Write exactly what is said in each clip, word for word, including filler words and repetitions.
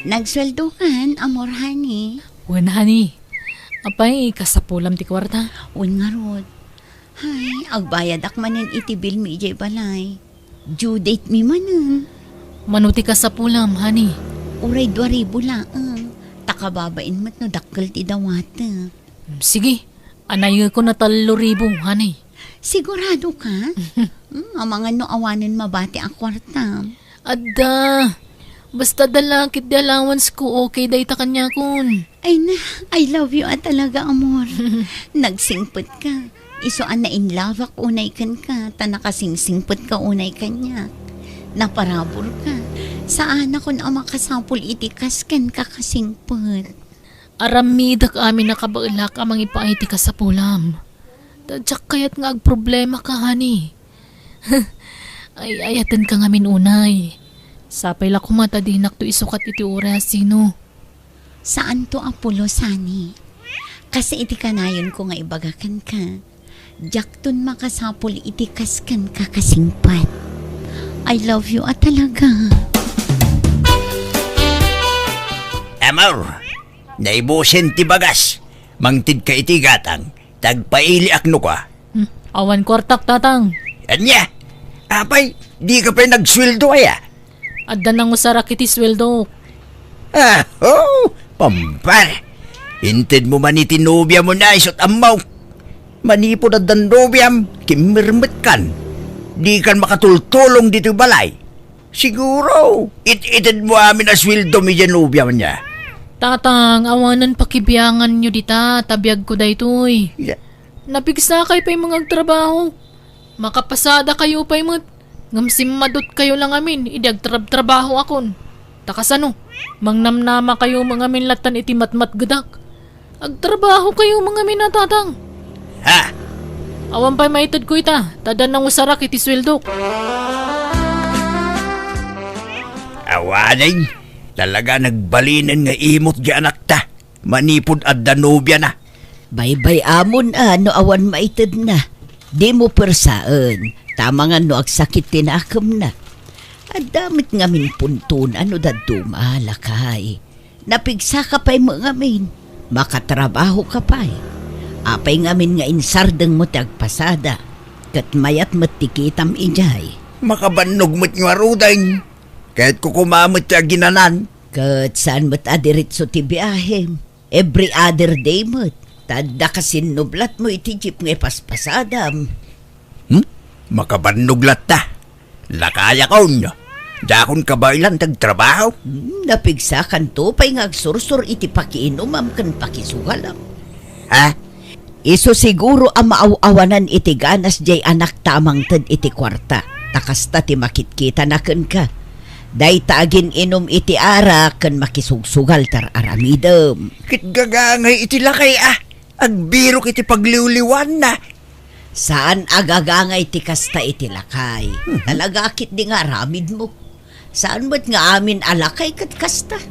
Nagsueldokan, amor, honey? Wen, honey. Apay, kasapulam ti kuarta? Wen ngarud. Hay, agbayadak manen iti bill mi idiay balay. Due date mi manen. Mano ti kasapulam, honey? Uray dua ribu laeng. Ta kababain met no dakkel ti dawatek. Sige, anayekon a tallo ribu, honey. Sigurado ka? Hmm, amangan no awanen mabati a kuartam. Adda. Basta adda la ket ti allowance ko, okay dayta kaniakon. Ay na, I love you a talaga, amor. Nagsingpet ka. Isu a na-in love ak unay kenka, ta nakasingsingpet ka unay kaniak. Naparabur ka. Saanakon a makasapul iti kas kenka kasingpet. Aramidek amin a kabaelak a mangipaay ti kasapulam. Ta diak kayat nga agproblema ka, honey. Ay, ayaten ka ngamin unay. Sapay la koma ta dinakto isukat iti uray a sino. Saanto a pulos, honey. Kas iti kanayon ko nga ibaga kenka, diakton makasapul iti kas kenka kasingpet. I love you a talaga. Amor, naibusen ti bagas. Mangted ka iti gatang. Tagpailiak no ka. Hmm, awan kuartak, Tatang. Ania? Apay, di ka pay nagsueldo aya? Adda nangusarak iti sueldok. Ah, oh, pampar. Inted mo man iti nobiam a isu ti ammo. Manipud addan nobiam, kimmirmetkan. Dikan makatultulong ditoy balay. Siguro, it-ited mo amin a sueldom idiay nobiam ania. Tatang, awanen pakibianganyo dita, ta biagko daytoy. Ya. Napigsakay pay nga agtrabaho. Makapasadakayo pay met. Ngem simmadutkayo la ngamin idi agtrabtrabahoakon. Ta kasano, mangnamnamakayo met ngamin lattan iti matmatgedak. Agtrabahokayo met ngamin a, Tatang. Ha? Awan pay maitedko ita, ta adda nangusarak iti sueldok. Awanen, talaga nagbalinen nga imot ti anakta. Manipud adda nobiana. Baybay-amon a no awan maitedna. Dimo persaen, ta amangan no agsakit ti nakemna. Adda met ngamin puntona no dadduma, lakay. Napigsaka pay met ngamin. Makatrabahoka pay. Apay ngamin nga insardengmo ti agpasada. Ket mayat met ti kitam idiay. Makabannog met ngaruden. Kayatko koma met ti aginanan. Ket saan met a diretso ti biahem. Every other day met. Ta adda kasinnublatmo iti jeep nga ipaspasadam. Hmm? Makabannog latta. Lakayakon. Diakon kabaelan ti agtrabaho. Hmm, napigsakanto pay nga agsursor iti pakiinumam ken pakisugalam. Ha? Isu siguro a maaw-awanan iti ganas diay anakta a mangted iti kuarta, ta kasta ti makitkitana kenka. Dayta agin-inum iti arak ken makisugsugal ti ar-aramidem. Ket gagangay iti lakay a, agbirok iti pagliwliwanna. Saan a gagangay ti kasta iti lakay. Mhm. Talaga ketdi nga aramidmo. Saan met nga amin a lakay ket kasta.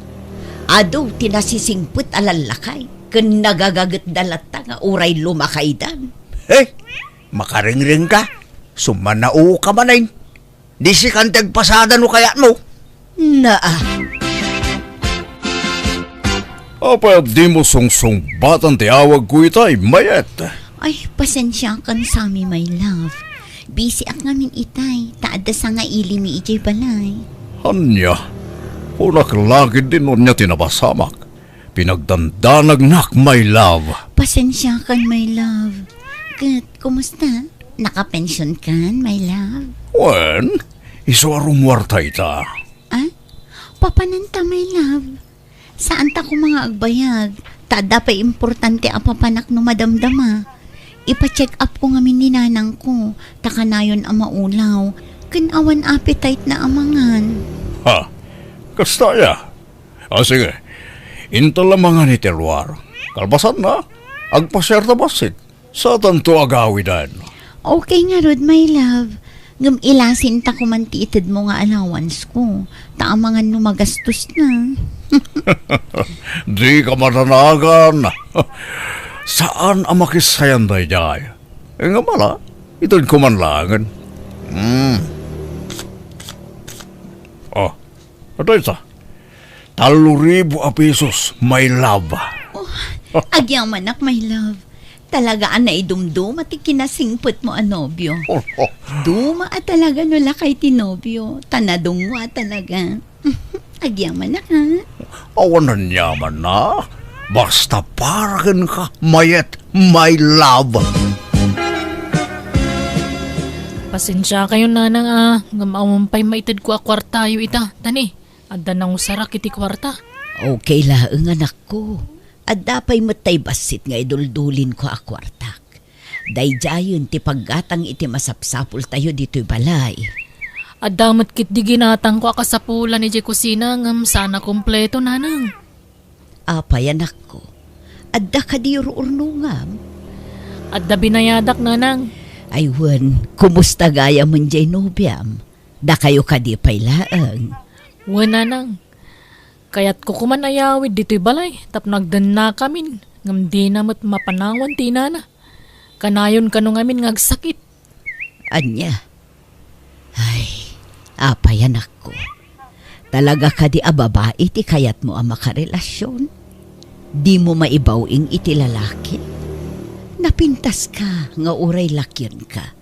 Adu ti nasisingpet a lallakay, ken nagagagetda latta nga uray lumakaydan. He, makarengreng ka, sumanao ka manen. Di sikan ti agpasada no kayatmo. Naa. Apay a dimo sungsungbatan ti awagko ita, Mayet? Ay, pasensiakan, Sammy, my love. Busy ak ngamin itay, ta adda sangaili mi idiay balay. Ania? Kunak la ketdi no ania ti napasamak. Pinagdandanagnak, my love. Pasensiakan, my love. Ket, kumusta? Nakapensionkan, my love? Wen, isu a rumuarta ita. Ah? Papananta, my love. Saanta koma nga agbayag, ta adda pay importante a papanak no madamdama. Ipa-check up ko ngamin ni nanangko, ta kanayon a maulaw, ken awan appetite na a mangan. Ha? Kasta aya? Ah, sige. Inta la mangan iti ruar. Kalpasanna, agpasiarta bassit. Satanto agawiden. Okay ngarud, my love. Ngem ilasinta koman ti itedmo nga allowance ko. Ta amangan no magastos na. Di ka madanagan. Saan a makisayan daydiay. Ngem ala, ited koman laengen. Hmm. Oh, adda ita. Tallo ribu a pesos, my love. Oh, agyamanak, my love. Talaga a naidumduma ti kinasingpetmo a nobio. Duma a talaga no lakay ti nobio, ta nadungngo a talaga. Agyamanak, ha? Awan aniamanna. Basta para kenka, mayat, my love. Pasensiakayon, nanang, a, ngem awan pay maitedko a kuartayo ita. Tani, adda nangusarak iti kuarta. Okay laeng, anakko. Adda pay met tay bassit nga iduldulinko a kuartak. Daydiayen ti paggatang iti masapsapultayo ditoy balay. Adda met ketdi ginatangko a kasapulan idiay kusina ngem saan a kompleto, nanang. Apay, anakko? Adda kadi ruurnongam? Adda binayadak, nanang. Ay wen, kumusta gayamen diay nobiam? Dakayo kadi pay laeng? Wen, nanang. Kayatko koman a yawid ditoy balay tapno agdennakamin, ngem dina met mapanawan ti inana. Kanayon kano ngamin nga agsakit. Ania? Ay, apay, anakko. Talaga kadi a babai ti kayatmo a makarelasion? Dimo maibaw-ing iti lalaki? Napintaska nga uray lakionka.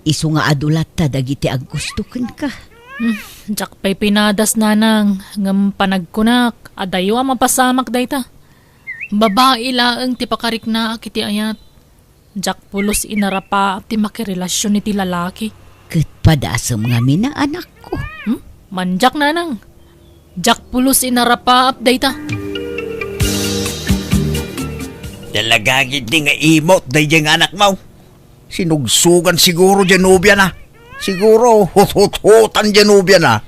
Isu nga adu latta dagiti aggusto kenka. Hmm, diak pay pinadas, nanang, ngem panagkunak, adayo a mapasamak dayta. Babai laeng ti pakariknaak iti ayat. Diak pulos inarapaap ti makirelasion iti lalaki. Ket padasem ngamin a, anakko. Hmm? Mandiak, nanang. Diak pulos inarapaap dayta. Talaga gid nga imot daydiay nga anakmo. Sinugsogan siguro diay nobiana. Siguro huthuthutan diay nobiana.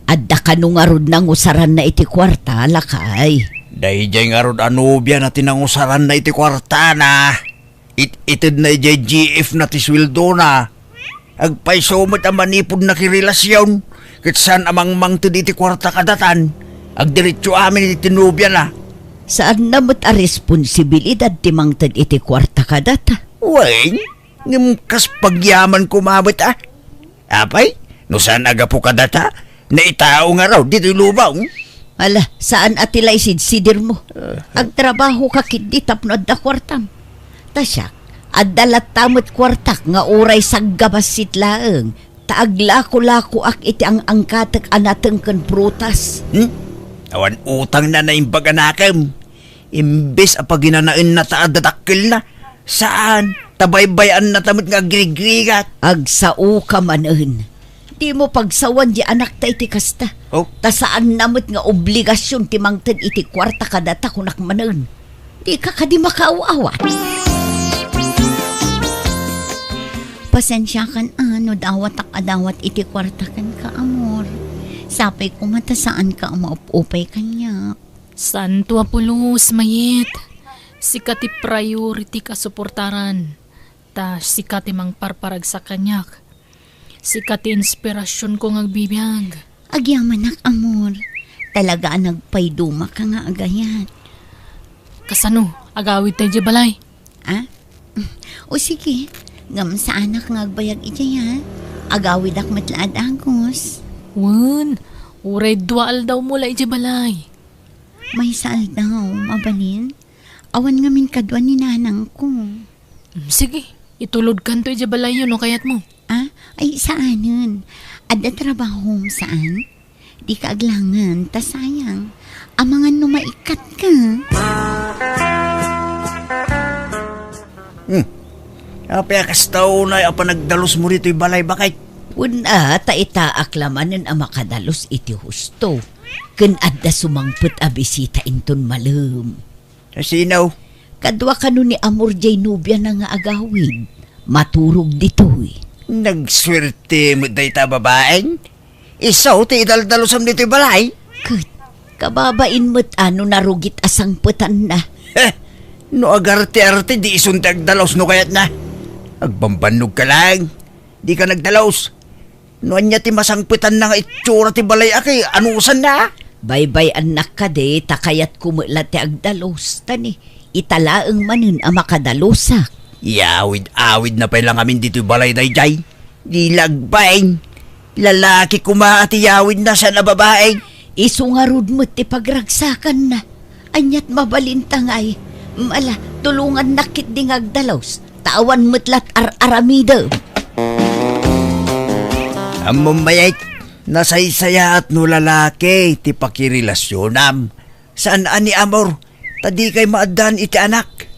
Adda kano ngarud nangusaranna iti kuarta, lakay? Daydiay ngarud a nobiana ti nangusaranna iti kuartana. It-itedna idiay G F na ti sueldona. Agpayso met a manipud nakirelasion, ket saan a mangmangted iti kuarta kadatan. Agdiretso amin iti nobiana. Saanna met a responsibilidad ti mangted iti kuarta kadata. Wen, ngem kas pagyaman koma met a. Apay, no saan a gapu kadata, naitao ngarud ditoy lubong. Ala, saan a ti la isidsidirmo. Agtrabahoka ketdi tapno adda kuartam. Ta siak, adda latta met kuartak nga uray saggabassit laeng, ta aglakolakoak iti ang-angkatek a nateng ken prutas. Hmm? Awan utangna naimbag a nakem. Imbes a paginanaenna ta adda dakkelna. Saan, ta baybay-annata met nga agrigrigat. Agsaoka manen. Dimo pagsawan diay anakta iti kasta. Oh? Ta saanna met nga obligasion ti mangted iti kuarta kadata, kunak manen. Dika kadi makaaw-awat? Pasensiakan a no dawatak a dawat iti kuarta kenka, amor. Sapay koma ta saanka a maup-upay kaniak. Santo a pulos, mayat. Sika ti priority a suportaran. Ta sika ti mangparparagsak kaniak. Sika ti inspirasionko nga agbibiag. Agyamanak, amor. Talaga a nagpaydumaka nga agayat. Kasano? Agawidta idiay balay? Ah? O sige, ngem saanak nga agbayag idiay, ha? Agawidak met la a dagus. Wen, uray dua aldawmo la idiay balay. Maysa aldaw, mabalin? Awan ngamin kadua ni nanangko. Mm, sige, itulodkanto idiay balayyo no kayatmo. Ah, ay, saanen. Adda trabahom, saan? Dika aglangen, ta sayang. Amangan no maikkatka. Hmm. Apay a kasta unay a panagdalusmo ditoy balay, baket? Wen a, ta itaak la manen a makadalus iti husto. Ken adda sumangpet a bisita inton malem. Sino? Kadua kano ni Amor jay nobiana nga agawid. Maturog ditoy. Nagsuerte met dayta a babaeng. Isu ti idaldalusam ditoy balay. Ket, kababain met a no narugit a sangpetanna. Heh, no agarte-arte, di isun ti agdalus no kayatna. Agbambannogka laeng. Dika nagdalus. No ania ti masangpetanna nga itsura ti balay a kay anusanna? Baybay-annak kadi ta kayatko met la ti agdalus, ta ni, ita laeng manen a makadalusak. Yawid-awidna pay la ngamin ditoy balay daydiay. Di la agbain. Lalaki koma a ti yawidna saan a babae. Isu ngarud met ti pagragsakanna. Aniat mabalinta ngay? Ala, tulongannak ketdi nga agdalus, ta awan met lat ar-aramidem. Ammom, Mayet, nasaysayaat no lalaki ti pakirelasionam. Saan a ni Amor, ta dikay maaddaan iti anak.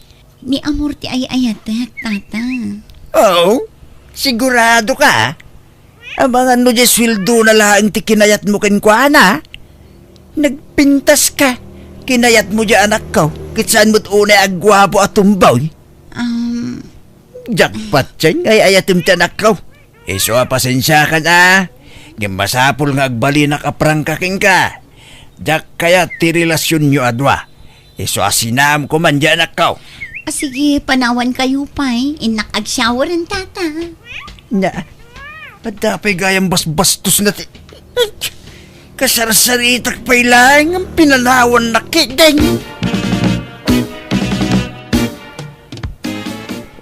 Ni Amor ti ay-ayatek, Tata. Oo, sigurado ka? Amangan no diay sueldona laeng ti kinayatmo kenkuana? Nagpintas ka. Kinayatmo diay anakko, ket saan met unay a guapo a tomboy. Um, Diak patien nga ay-ayatem ti anakko. Isu a pasensiakan a, ngem masapul nga agbalinak a prangka kenka. Diak kayat ti relasionyo a dua. Isu a sinaam koman diay anakko. A, sige, panawankayo pay. Innak agshower, Tata. Na, adda pay gayam basbastosna ti, kasarsaritak pay laeng nga pinanawannak ketdin.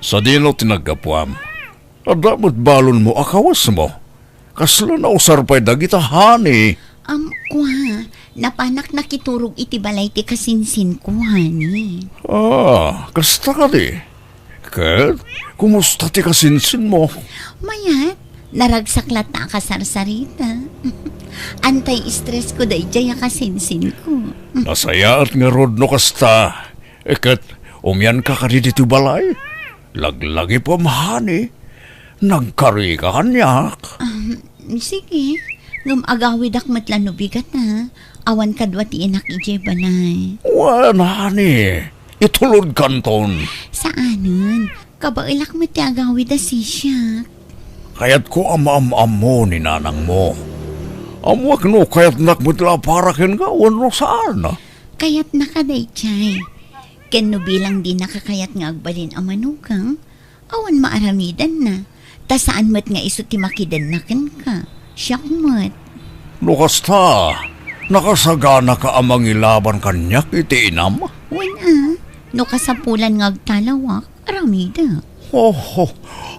Sadino ti naggapuam? Adda met balonmo a kawesmo. Kasla nausar pay dagita, honey. Am, kua, napanak nakiturog iti balay ti kasinsinko, honey. Ah, kasta kadi? Ket, kumusta ti kasinsinmo? Mayat, naragsak latta a kasarsarita. Anti-stress ko daydiay a kasinsinko. Nasayaat ngarud no kasta. Ket, umianka kadi ditoy balay? Laglagipem, honey. Nagkarika kaniak. Um, sige. Ngem agawidak met la no bigat, a. Awan kadua ti inak idiay balay. Wen, honey. Itulodkanton. Saanen. Kabaelak met ti agawid a sisiak. Kayatko a maam-ammo ni nanangmo. Ammoak no kayatnak met la a para kenka wenno saan. Kayatnaka daydiay. Ken no bilang dinaka kayat nga agbalin a manugang, awan maaramidanna. Ta saan met nga isu ti makidenna kenka. Siak met. No kasta, nakasaganaka a mangilaban kaniak iti inam? Wen a, no kasapulan nga agtalawak, aramidek. Oh, oh,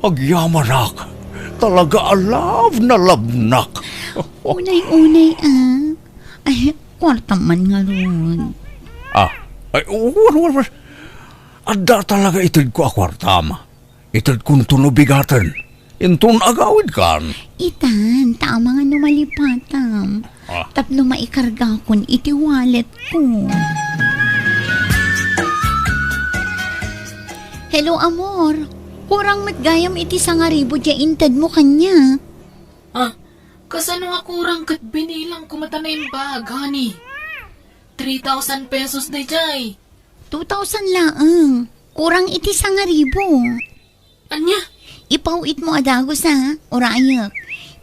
agyamanak. Talaga a love na love nak. Unay-unay a. Ay, kuartam man ngarud. Ah, ay, wen, wen, wen. Adda talaga itedko a kuartam. Itedkonto no bigaten. Inton agawidkan. Itan, ta amangan no malipatam. Ah. Tapno maikargakon iti walletko. Hello, amor. Kurang met gayam iti sangaribu diay intedmo kaniak. Ah, kasano a kurang ket binilangko met a naimbag, honey? Three thousand pesos daydiay. Two thousand laeng. Kurang iti sangaribu. Ania? Ipaw-itmo a dagus, a, urayek.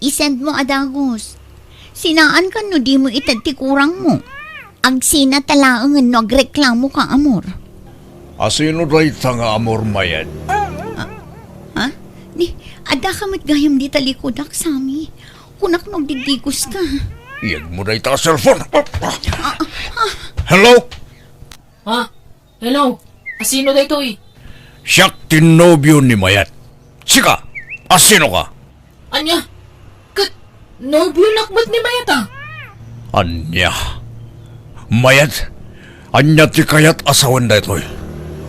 I-send mo a dagus. Sinaankan no dimo ited ti kurangmo. Agsinata laengen no agreklamoka, amor. Asino dayta nga amor, Mayet? Ah, ha? Ni, addaka met gayam dita likudak, Sammy. Kunak no agdidiguska. Iyegmo dayta a cellphone. Ah, ah, ah. Hello? Ha? Hello? Asino daytoy? Siak ti nobio ni Mayet. Sika, asinoka? Ania? Ket nobionak met ni Mayet a? Ania? Mayet, ania ti kayat a sawen daytoy?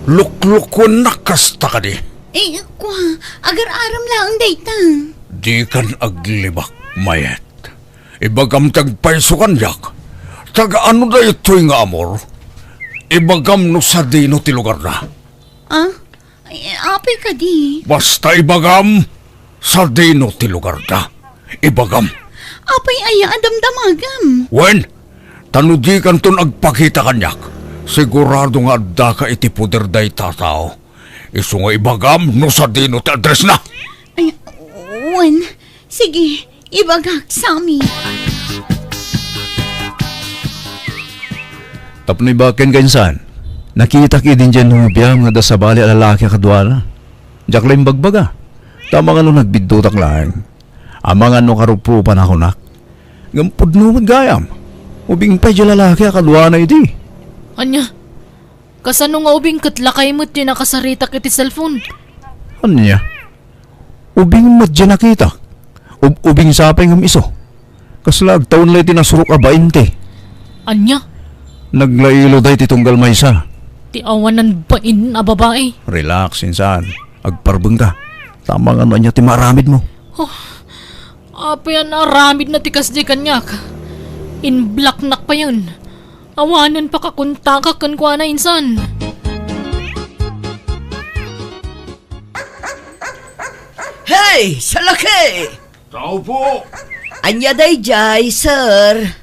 Luklukuennak kasta kadi? Eh, kua, agar-aram laeng dayta. Dikan aglibak, Mayet. Ibagam ti agpayso kaniak. Taga-ano daytoy nga amor? Ibagam no sadino ti lugarna. Ah? Ay, apay kadi? Basta ibagam, sadino ti lugarna. Ibagam. Apay aya a damdamagam? Wen, ta no dikanton agpakita kaniak, sigurado nga addaka iti poder dayta a tao. Isu nga ibagam no sadino ti addressna. Ay, wen. Sige, ibagak, Sammy. Tapno ibaken ka insan, nakitak idin diay nobiam nga adda sabali a lalaki a kaduana. Diak la imbagbaga. Ta amangan no nagbiddutak laeng. Amangan no karuprupan a kunak. Ngem pudno met gayam. Ubing pay diay lalaki a kaduana idi. Ania? Kasano nga ubing ket lakay met ti nakasaritak iti cellphone? Ania? Ubing met diay nakitak. Ub-, ubing sapay ngem isu. Kasla agtawen la iti nasurok a bainte. Ania? Naglailo dayta tunggal maysa. Ti awanan bain a babai. Relax, insan. Agparbengka. Tama nga no ania ti maaramidmo. Oh, apay a naaramidna ti kasdi kaniak? In-blocknak payen. Awanen pakakontakak kenkuana, insan. Hey, salaki! Tao po! Ania daydiay, sir?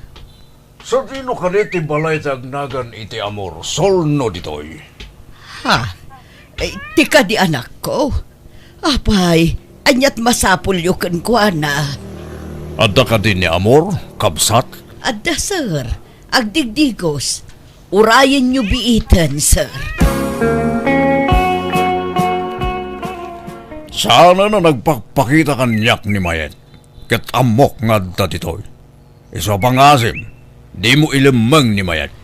Sadino kadi ti balay ti agnagan iti Amor, Solno ditoy? Ha? Eh, ti kadi anakko? Apay, aniat masapulyo kenkuana? Adda kadi ni Amor, kabsat? Adda, sir. Agdigdigos. Urayenyo biiten, sir. Saanen a nagpakpakita kaniak ni Mayet, ket ammok nga adda ditoy. Isu a pangasim, dimo ilemmeng ni Mayet.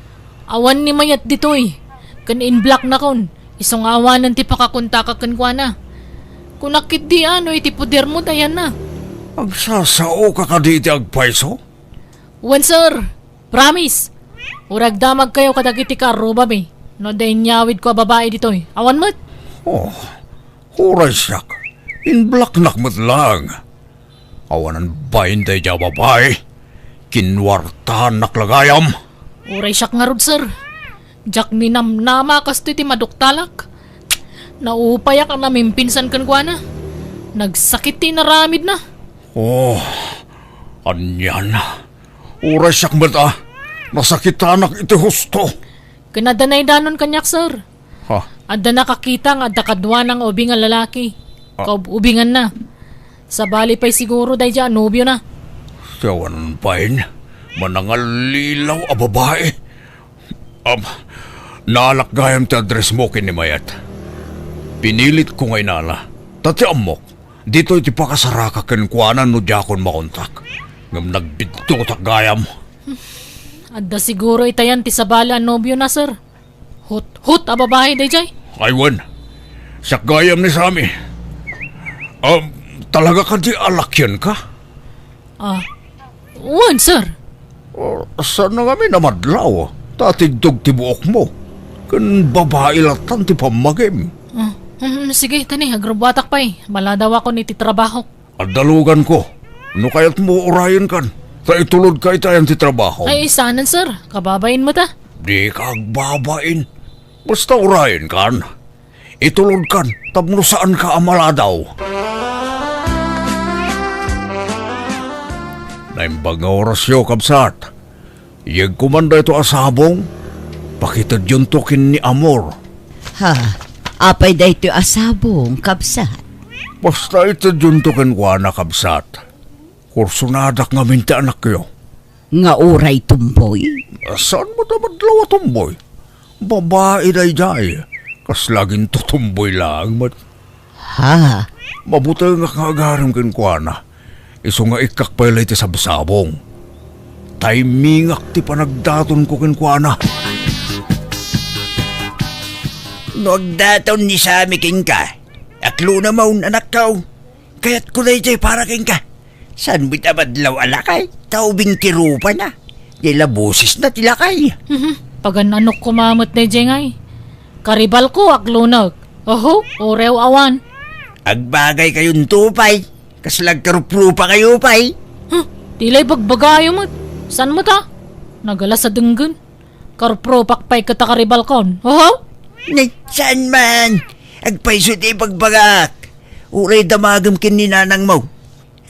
Awan ni Mayet ditoy, ken in-blocknakon, isu nga awanen ti pakakontakak kenkuana. Kunak ketdi a no iti podermo ta ayanna. Agsasaoka kadi iti agpayso? Wen, sir. Promise. Uray agdamagkayo kadagiti kaarrubami no adda inyawidko a babai ditoy. Awan met. Oh, uray siak. In-blocknak met laeng. Awanan bain daydiay a babai. Kinuartaannak la gayam. Uray siak ngarud, sir. Diak ninamnama a kastoy ti maduktalak. Naupayak a namimpinsan kenkuana. Nagsakit ti inaramidna. Oh, anian. Uray siak met a nasakitanak iti husto. Ken adda naidanon kaniak, sir. Ha? Adda nakakita nga adda kaduana nga ubing a lalaki. Ah. Kaub-ubinganna. Sabali pay siguro daydiay a nobiona. Ti awanan bain, manangallilaw a babai. Am, naalak gayam ti addressmo ken ni Mayet. Pinilitko nga inala. Ta ti ammok, ditoy ti pakasaraka kenkuana no diakon makontak. Ngem nagbiddutak gayam. Adda siguro itayan ti sabali a nobiona, sir. Hut-hut a babai daydiay. Ay, wen. Siak gayam ni Sammy. Um, talaga kadi a lakianka? Ah, wen, sir. Oh, saan ngamin a madlaw? Ta atiddog ti buokmo. Ken babai lattan ti pammagim. Ah, um, sige, tani, agrubbuatak pay. Maladawakon iti trabahok. Adda luganko. No kayatmo, urayenkan. Ta itulodka itayan ti trabaho. Ay, saanen, sir. Kababain met a. Dika agbabain. Basta urayenkan. Itulodkan tapno saanka a maladaw. Naimbag nga orasyo, kabsat. Yegko man daytoy a sabong, pakitedyonto ken ni Amor. Ha? Apay daytoy a sabong, kabsat? Basta itedyonto kenkuana, kabsat. Kursonadak ngamin ti anakyo. Nga uray tumboy? Saan met a madlaw a tumboy? Babai daydiay. Kasla gintutumboy laeng met. Ha? Mabutengak nga agarim kenkuana. Isu nga ikkak pay la iti sabsabong. Timingak ti panagdatonko kenkuana. No agdaton ni Sammy kenka, aklona manen, anakko. Kayatko daydiay para kenka. Saan met a madlaw a lakay? Ta ubing ti rupana. Diay la bosesna ti lakay. Mhm. Pagan-anok koma met daydiay ngay. Karibalko, aklonek. Oho, uray awan. Agbagaykayon to pay. Kasla agkaruprupakayo pay. Huh, ti la ibagbagayo met. Saan met a? Nagalas a denggen. Karuprupak pay ket a karibalkon. Oho? Nay, saan man? Agpayso ti ibagbagak. Uray damagem ken ni nanangmo.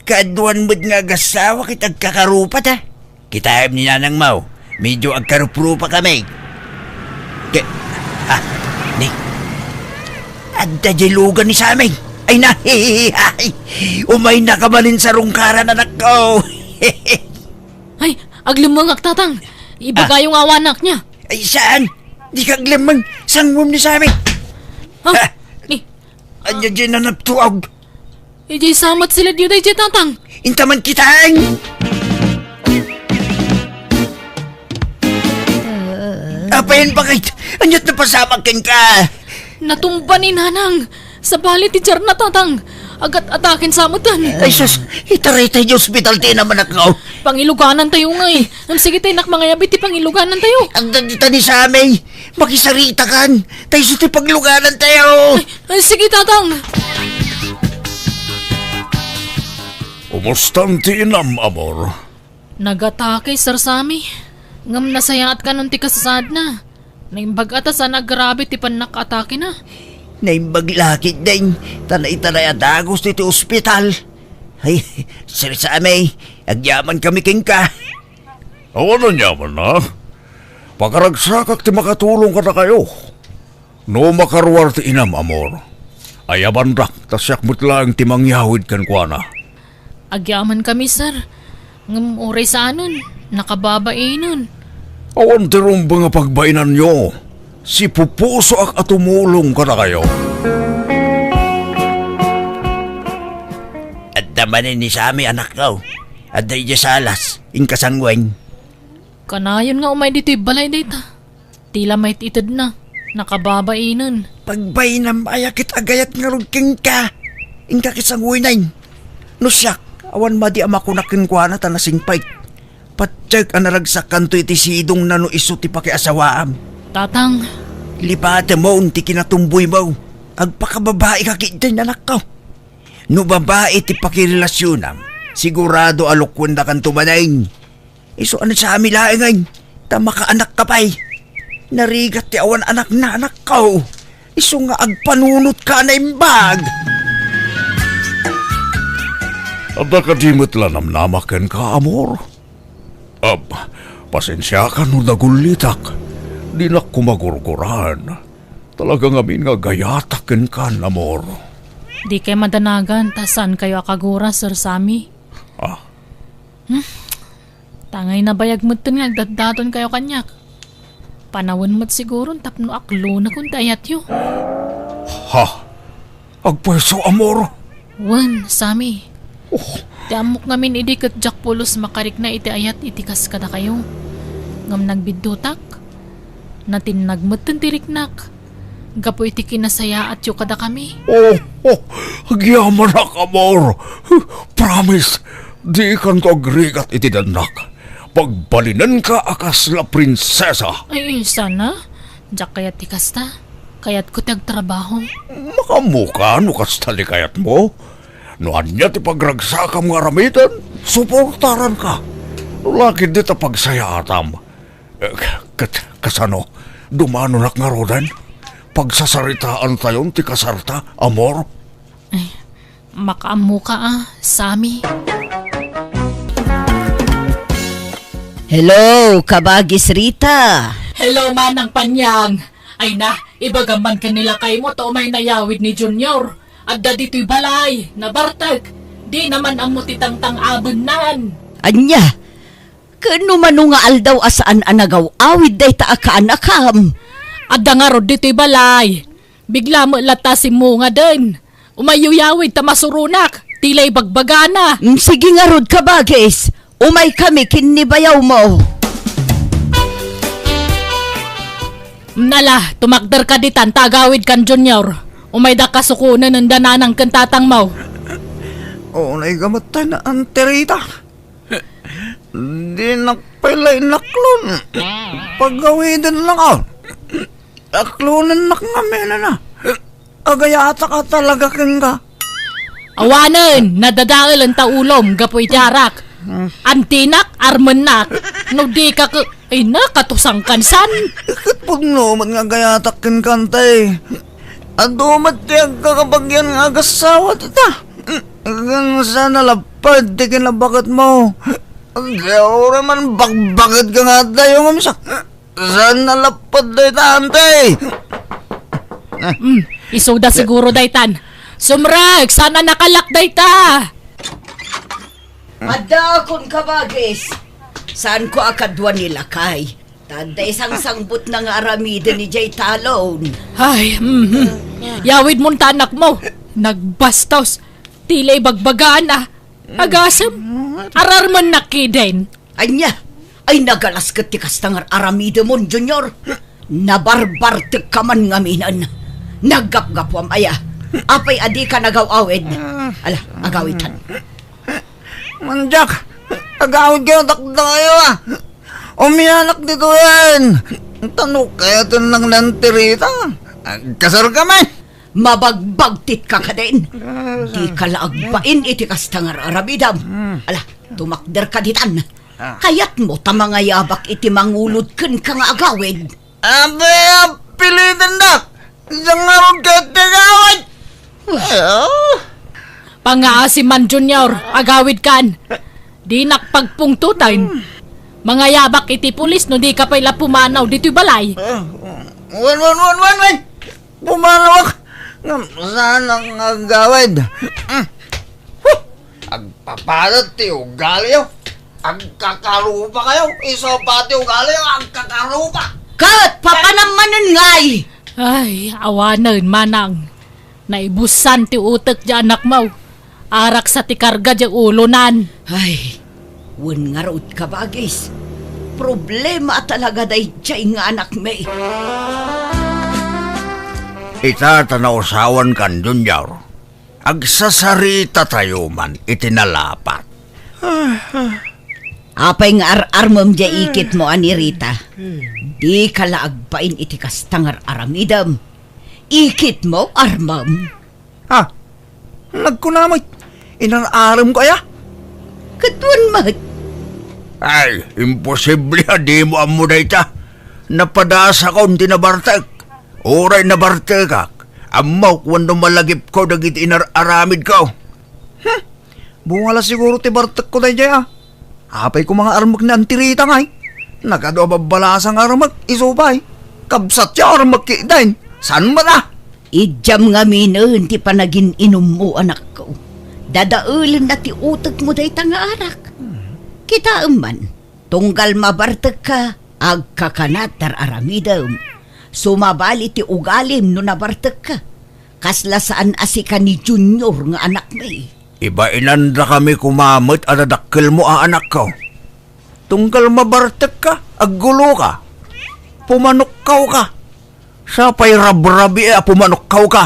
Kaaduan met nga agassawa ket agkakarupata. Kitaem ni nanangmo, medio agkaruprupakami. Ke-, ah, ni, adda diay lugan ni Sammy. Ay, nahihihay! Umaynaka manen sa rungkaran, anakko. Ay, aglemmengak, tatang. Ibagayo nga awanak niya. Ay, saan? Dika aglemmeng. Sanguem ni Sammy. Ha? Ha? Ni, Ania diay nanaptuaw? Idiay samat sila diyo daydiay, tatang. Inta man kitaen. Apayen, bakit? Aniat napasamak kenka? Natumba ni nanang. Sabali ti jarna, tatang. Agat-ataken sa metten. Ay, sus, itaraytay ti ospital ti inam, anakko. Pangiluganantayo ngay. Ngem sige tay nak mangayabi ti pangiluganantayo. Adda dita ni Sammy. Makisaritakan. Tay isu ti pagluganantayo. Ay, ay, sige, Tatang. Umustan ti inam, amor? Nagatake, Sir Sammy. Ngem nasayaat kanon ti kasasaadna. Naimbag a ta saan a grabe ti pannakaatakena. Naimbag la ketdin, ta naitaray a dagus iti ospital. Ay, Sir Sammy, agyamankami kenka. Awan aniamanna. Pakaragsakak ti makatulong kadakayo. No makaruar ti inam, amor, ayabandak ta siak met laeng ti mangyawid kenkuana. Agyamankami, sir. Ngem uray saanen, nakababainen. Awan ti rumbeng a pagbainanyo. Sipupusoak a tumulong kadakayo. Adda manen ni Sammy, anakko. Adda idiay salas, inka sanguen. Kanayon nga umay ditoy balay dayta. Ti la met itedna, nakababainen. Pagbainam aya ket agayat ngarud kenka. Inka ket sanguenen. No siak, awan madi a makunak kenkuana ta nasingpet. Patiek a naragsakkanto iti sidongna no isu ti pakiasawaam. Tatang. Lipatemon ti kinatumboymo. Agpakababaika ketdin, anakko. No babai ti pakirelasionam, sigurado a lokuendakanto manen. Isu a ni Sammy laengen, ta makaanakka pay. Narigat ti awan anakna, anakko. Isu nga agpanunotka a naimbag. Adda kadi met la namnamak kenka, amor? Ab, pasensiakan no nagullitak. Dinak koma gurguraan. Talaga ngamin nga agayatak kenkan, amor. Dikay madanagan ta saankayo a kagura, Sir Sammy. Ah. Hmm? Tangay nabayag metten nga agdatdatonkayo kaniak. Panawen met siguron tapno aklonakon ti ayatyo. Ha? Agpayso, amor? Wen, Sammy. Oh. Ti ammok ngamin idi ket diak pulos makarikna iti ayat iti kas kadakayo. Ngem nagbiddutak. Natinnag metten ti riknak. Gapu iti kinasayaatyo kadakami. Oh, oh, agyamanak, amor. Promise, dikanto agrigat iti dannak. Pagbalinenka a kasla prinsesa. Ay, sana? Diak kayat ti kasta. Kayatko ti agtrabaho. Makaammoka no kasta ti kayatmo. No ania ti pagragsakam nga aramiden, suportaranka. No la ketdi ta pagsayaatam. Eh, ket kasano? Dumanonak ngaruden? Pagsasaritaantayon ti kasarta, amor? Ay, makaammoka a, Sammy. Hello, Kabagis Rita. Hello, Manang Panyang. Ay na, ibagam man ken ni lakaymo ta umay nayawid ni Junior. Adda ditoy balay, nabartek. Dina man ammo ti tangtang-abennan. Ania? Ken no mano nga aldaw a saan a nagaw-awid dayta a kaanakam? Adda ngarud ditoy balay. Bigla met latta a simmungaden. Umayyo yawid ta masuronak. Ti la ibagbagana. Mm, sige ngarud, Kabagis. Umaykami ken ni bayawmo. Mm, ala, tumakderka ditan ta agawidkan Junior. Umayda kasukonen enda nanang ken tatangmo. Unayka met tay, Auntie Rita. Dinak pay la inaklon. Pagawidennaka. Aklonennak ngamin a. Agayatak a talaga kenka. Awanen, nadadaelen ta ulom gapu iti arak. Antinak, armennak. No dika ke-, ay na, katusangkan san. Ket pudno met nga agayatak kenka, Auntie. Adu met ti agkakabagian nga agassawa dita. Ken saan a lapad ti kinabaketmo. Diak uray man bakbaketka nga adda, ngem sa-, saan a lapad dayta, Auntie? Mm, isuda siguro daytan. Sumrek, saan a nakalak dayta? Addaakon, Kabagis. Saanko a kadua ni lakay. Ta adda isangsangbutna nga aramiden idiay talon. Ay, mhm. Yawidmon ta anakmo. Nagbastos. Ti la ibagbagana. Agasem. Ararmennak ketdin. Ania? Ay, nagalas ket ti kasta nga ar-aramidemon, Junior. Nabarbartekka man ngaminen. Naggapgapuam aya. Apay a dika nagaw-awid? Ah. Ala, agawidtan. Mandiak, agawidkayo dakdakayo, a. Umianak ditoyen. Tano kayaten lang nan tirita. Agkasarkami. Mabagbagtit ka kadin. Ah, dika la agbain iti kasta nga ar-aramidem. Hmm. Ala, tumakderka ditan. Ah. Kayatmo ta mangayabak iti mangulod kenka nga agawid. Apay a pilitandak? Diak ngarud ket ti agawid. Ay, ah. Pangaasiman, Junior, agawidkan. Dinak pagpungtoten. Mangayabak iti pulis no dika pay la pumanaw ditoy balay. Ah, wen, wen, wen, wen, wen. Pumanawak. Ngem saanak nga agawid. Mm. Huh! Agpapadet ti ugaliyo. Agkakarupa kayo. Isu pay ti ugaliyo, agkakarupa. Ket papanam manen ngay. Ay, awanen, manang. Naibusan ti utek ti anakmo. Araksa ti karga ti ulonan. Ay, wen ngarud, kabagis. Problema a talaga daydiay nga anakmi. Ita ta nausawankan, Junior. Agsasaritatayo man iti nalapat. Apay nga ar-armem diay ikitmo a ni Rita? Dika la agbain iti kasta nga ar-aramidem. Ikitmo, armem. Ah, nagkuna met, inar-aremko aya? Ket wen met. Ay, imposible a dimo ammo dayta. Napadasakon ti nabartek. Uray nabartekak, ammok wenno malagipko dagiti inar-aramidko. Hmm, bunga la siguro ti bartekko daydiay, a. Apay koma nga armek ni Auntie Rita ngay? Nagadu a babbalasang armek, isu pay. Kabsat ti armek ketdin. Saan met, a? Idiam ngaminen ti panagin-inummo, anakko. Dadaelenna ti utekmo dayta nga arak. Kitaem man, tunggal mabartekka, agkakanat ti ar-aramidem. Sumabali ti ugalim no nabartekka. Kasla saan a sika ni Junior nga anakmi. Ibainandakami koma met a dadakkelmo a anakko. Tunggal mabartekka, agguloka. Pumanokkawka. Sa pay rabrabii a pumanokkawka.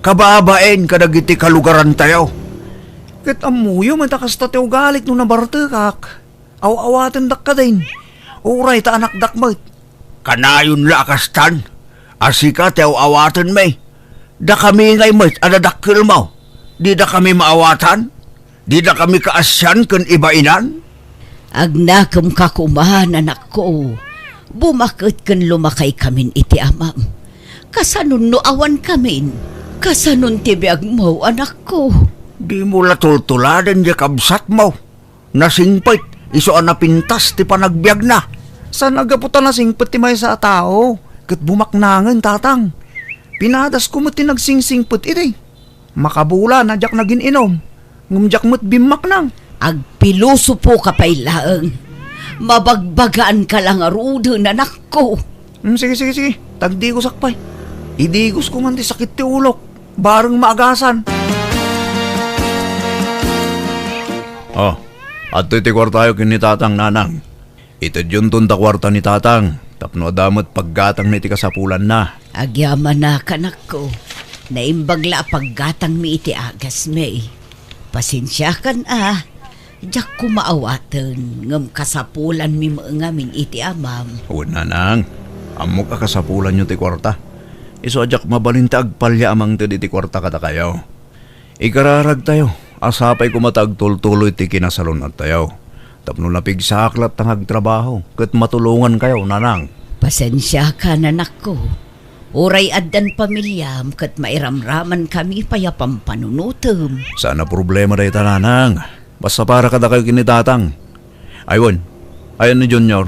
Kababain kadagiti kalugarantayo. Ket ammoyo met a kasta ti ugalik no nabartekak. Aw-awatendak kadin. Uray ta anakdak met. Kanayon la a kastan, a sika ti aw-awatenmi. Dakami ngay met a dadakkelmo. Didakami maawatan. Didakami kaasian ken ibainan. Agnakemka koma, anakko. Bumaket ken lumakaykamin iti amam. Kasanon no awankamin? Kasanon ti biagmo, anakko? Dimo la tultuladen ti kabsatmo. Nasingpet, isu a napintas ti panagbiagna. Saan a gapu ta nasingpet ti maysa a tao, ket bumaknangen, tatang. Pinadasko met ti nagsingsingpet idi. Makabulan a diak nagin-inum, ngem diak met bimmaknang. Agpilosopoka pay laeng. Mabagbagaanka la ngaruden, anakko. Hmm, sige, sige, sige. Tagdigosak pay. Idigosko man ti sakit ti ulok. Bareng maagasan. Oh, adtoy ti kuartayo ken ni Tatang, Nanang. Itedyonton ta kuarta ni Tatang tapno adda met paggatangna iti kasapulanna. Agyamanak, anakko. Naimbag la a paggatangmi iti agasmi. Pasensiakan a. Diak koma awaten, ngem kasapulanmi met ngamin iti amam. Wen, Nanang. Ammok a kasapulanyo ti kuarta. Isu a diak mabalin ti agpalya a mangted iti kuarta kadakayo. Ikararagtayo a sapay koma ta agtultuloy ti kinasalun-attayo. Tapno napigsaak latta nga agtrabaho ket matulongankayo, Nanang. Pasensiakan, anakko. Uray addan pamiliam ket mairamramankami pay a pampanunotem. Saan a problema dayta, Nanang. Basta para kadakayo ken ni Tatang. Ay wen, ayan ni Junior?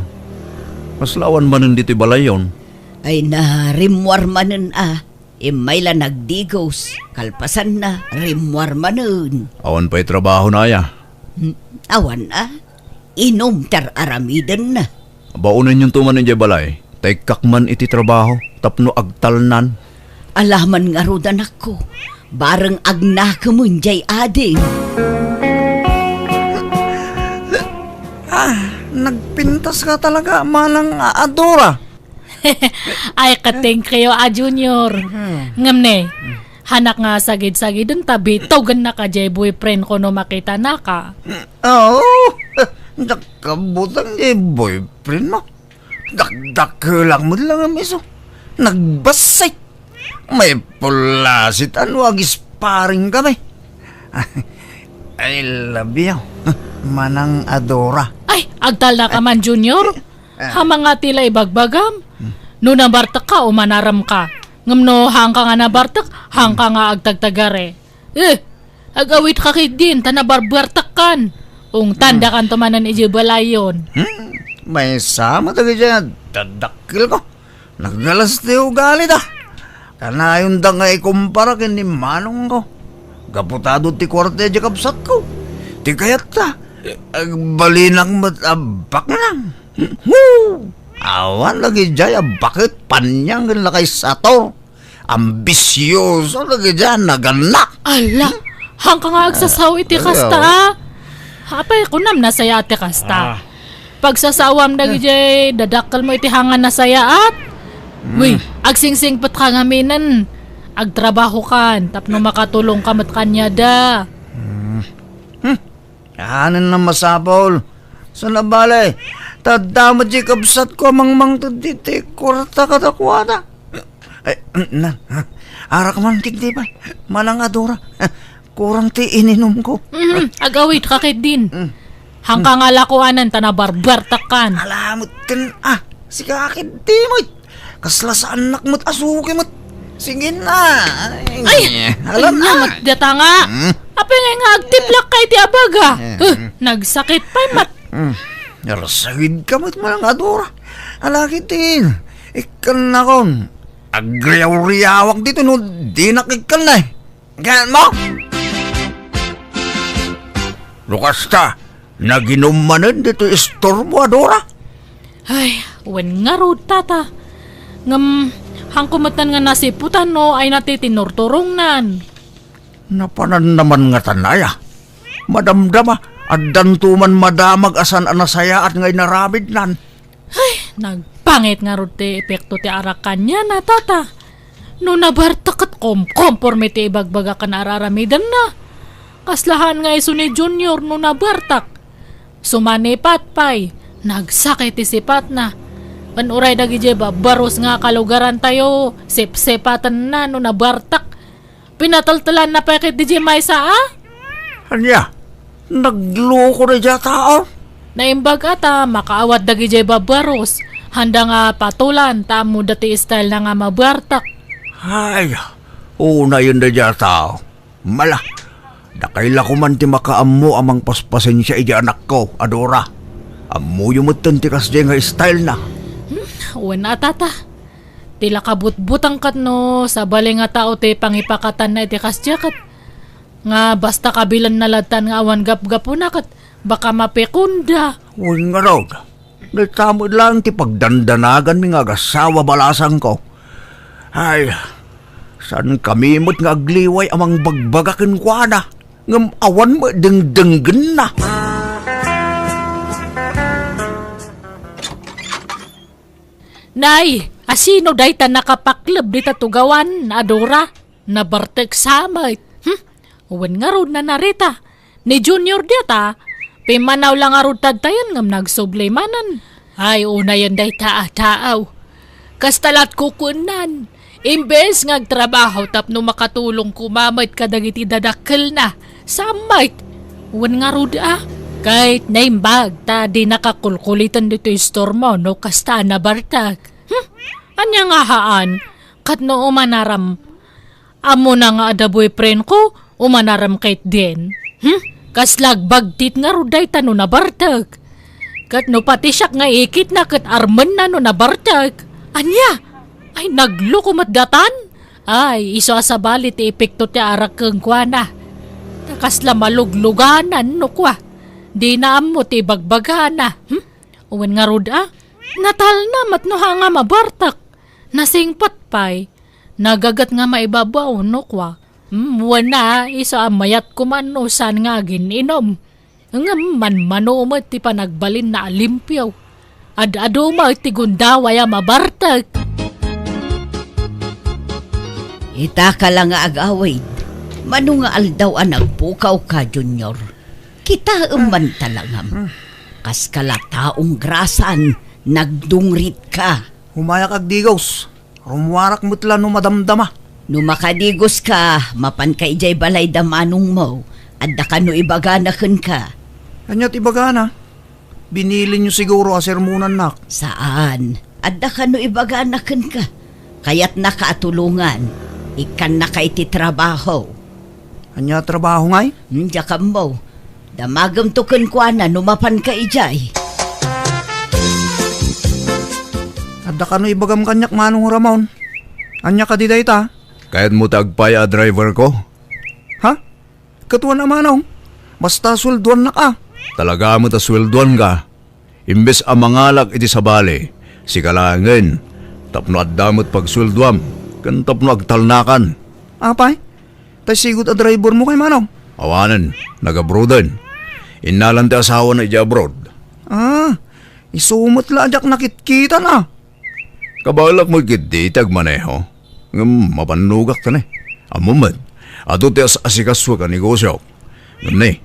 Kasla awan manen ditoy balayyon. Ay na, rimmuar manen a. Immay la nagdigos, kalpasanna, rimmuar manen. Awan pay trabahona aya? Hmm, awan a. Inum ti ar-aramidenna. Baonanyonto man idiay balay, ta ikkak man iti trabaho tapno agtalnan. Alaman ngarud, anakko, bareng agnakemen diay ading. Ah, nagpintas ka talaga, manang a, a Dora. Ay, katengkayo a, Junior. Hmm. Ngem ne, Hanak nga sagid-sagiden ta bitogennak a jay boyfriend ko no makitanaka. Oo, nakabutang jay boyfriend mo. Dakdakelak met lang a miso. Nagbassit. May pulasit ano agisparing kami. I love you, Manang Adora. Ay, agtalna ka man, Junior. Ah. Ha, mangati la ibagbagam. No nabartek ka o manaram ka. Ngem no haanka nga nabartek, haanka nga agtagtagare. Eh, agawid ka ketdin, ta nabarbartek kan. Ungtan, dakanto manen idiay balayon. Hmm, maysa met dagiti dadakkel ko. Nagalas ti ugali da. Kanayon da nga ikumpara ken ni manong ko. Gapu ta adu ti kuarta idiay kabsat ko. Ti kayat ta, agbalinak met a baknang. Woo! Awan lagi jay a baket paniang ken lakay sator. Ambisioso lagi jay a naganak. Ala, haanka nga agsasaw iti kasta, ah. Apay, kunam nasayaat ti kasta. Ah. Pagsasawam dagijay dadakkel mo iti haanka nasayaat. Hmm. Wi, agsingsingpet ka ngaminen. Agtrabaho kan, tapno makatulong ka met kaniada. Hmm. Hmm. Anen a masapul. Saan a bale, ta adda met jay kabsat ko a mangmangted iti kuarta kadakuada. Ay, na, arak man ketdi pay, Manang Adora. Kurang ti ininom ko. Mm, agawid ka ketdin. Mm. Haanka nga lakuanan ta nabarbartek kan. Ala met ken, ah, sika ketdi met. Kasla saannak met a suki met. Sige na. Ay, ala na. Ania met data nga. Hmm? Apay ngay nga agtiplak ka iti abaga? Eh, Huh, hmm. Nagsakit pay met. Hmm. Narsagid ka met, Manang Adora. Ala ketdin. Ikkannakon. Agriaw-riawak ditoy no dinak ikkanna. Gaan mo? No kasta, naginum manen ditoy istormo, Adora? Ay, wen ngarud, tata. Ngem, haanko metten nga nasiputan no ay nati tinurturongnan. Napananna man ngatan aya. Madamdama, addanto man madamag a saan a nasayaat nga inaramidnan. Ay, nagpangit ngarud ti epekto ti arak kaniana, tata. No nabartek ket komkomporme ti ibagbaga ken araramidenna. Kasla haan nga isu ni Junior no nabartek. Sumanipat pay, nagsakit ti sipatna. Ken uray dagijay babbarus nga kalugarantayo, sipsipatenna no nabartek. Pinateltelanna pay ketdi diay maysa a? Ania? Nagloko daydiay a tao? Naimbag a ta makaawat dagidiay babbarus. Haanda nga patolan ta ammoda ti style na nga mabartek. Ay, unayen daydiay a tao. Mala, dakay la koman ti makaammo a mangpaspasensia idiay anakko, Adora. Ammoyo metten ti kasdiay nga style na. Hmm, wen a, tata. Ti la kabutbutang ket no sabali nga tao ti pangipakatanna iti kasdiay ket nga basta kabilanna lattan nga awan gapgapuna ket baka mapikunda. Wen ngarud, dayta met laeng ti pagdandanaganmi nga agasawa balasangko. Ay, saankami met nga agliway a mangbagbaga kenkuana, ngem awan met dengdenggenna. Nay, asino dayta nakapakleb dita tugawan, Adora? Nabartek sa met. Hmm? Wen ngarud, Nanarita. Ni Junior dita, pimmanaw la ngarud tadtayen ngem nagsubli manen. Ay, unayen dayta a taaw. Kasta lat kukuennan. Imbes nga agtrabaho tapno makatulong koma met kadagiti dadakkelna, sa met. Wen ngarud a, ket naimbag ta dinaka kulkuliten ditoy istormo no kasta a nabartek. Hmm? Ania nga haan? Ket no umanaram, ammona nga adda boyfriend ko, umanaram ketdin. Hmm? Kasla agbagtit ngarud dayta no nabartek. Ket no pati siak nga ikitna ket armenna no nabartek. Ania? Ay, nagloko met datan? Ay, isu a sabali ti epekto ti arak kenkuana. Ta kasla malugluganan no kua. Dina ammo ti ibagbagana. Hmm? Wen ngarud a, natalna met no ha nga mabartek. Nasingpet pay. Nagaget nga maibabaw no kua. Hmm, wen a, isu a mayat koman no saan nga agin-inom. Ngem manmano met ti panagbalinna a limpio. Ad-adu met ti gundaway a mabartek. Ita ka la nga agawid, mano nga aldaw a nagpukaw ka, Junior? Kitaem man talangam. Kas ka la taong grasan, nagdungrit ka. Humayak agdigos. Rummuarak met la no madamdama. No makadigos ka, mapan ka idiay balay da manongmo. Adda kano ibagana kenka. Ania ti ibagana? Binilinyo siguro a sermonannak. Saan. Adda kano ibagana kenka. Kayatnaka a tulongan. Ikkannaka iti trabaho. Ania a trabaho ngay? Hmm, diak ammo. Damagemto kenkuana no mapanka idiay. Adda kano ibagam kaniak, Manong Ramon? Ania kadi dayta? Kayatmo ti agpay a driver ko? Ha? Ket wen a, Manong. Basta sueldoannak a. Talaga met a sueldoanka. Imbes a mangalak iti sabali, sika laengen, tapno adda met pagsueldoam, ken tapno agtalnakan. Apay? Tay sigud a drivermo kay, Manong? Awanen, nag-abroaden. Innalan ti asawana idiay abroad. Ah, isu met la a diak nakitkitan a. Kabaelak met ketdi ti agmaneho. Ngem mabannogak kani. Ammom met, adu ti as-asikasuek a negosio. Ngem ni,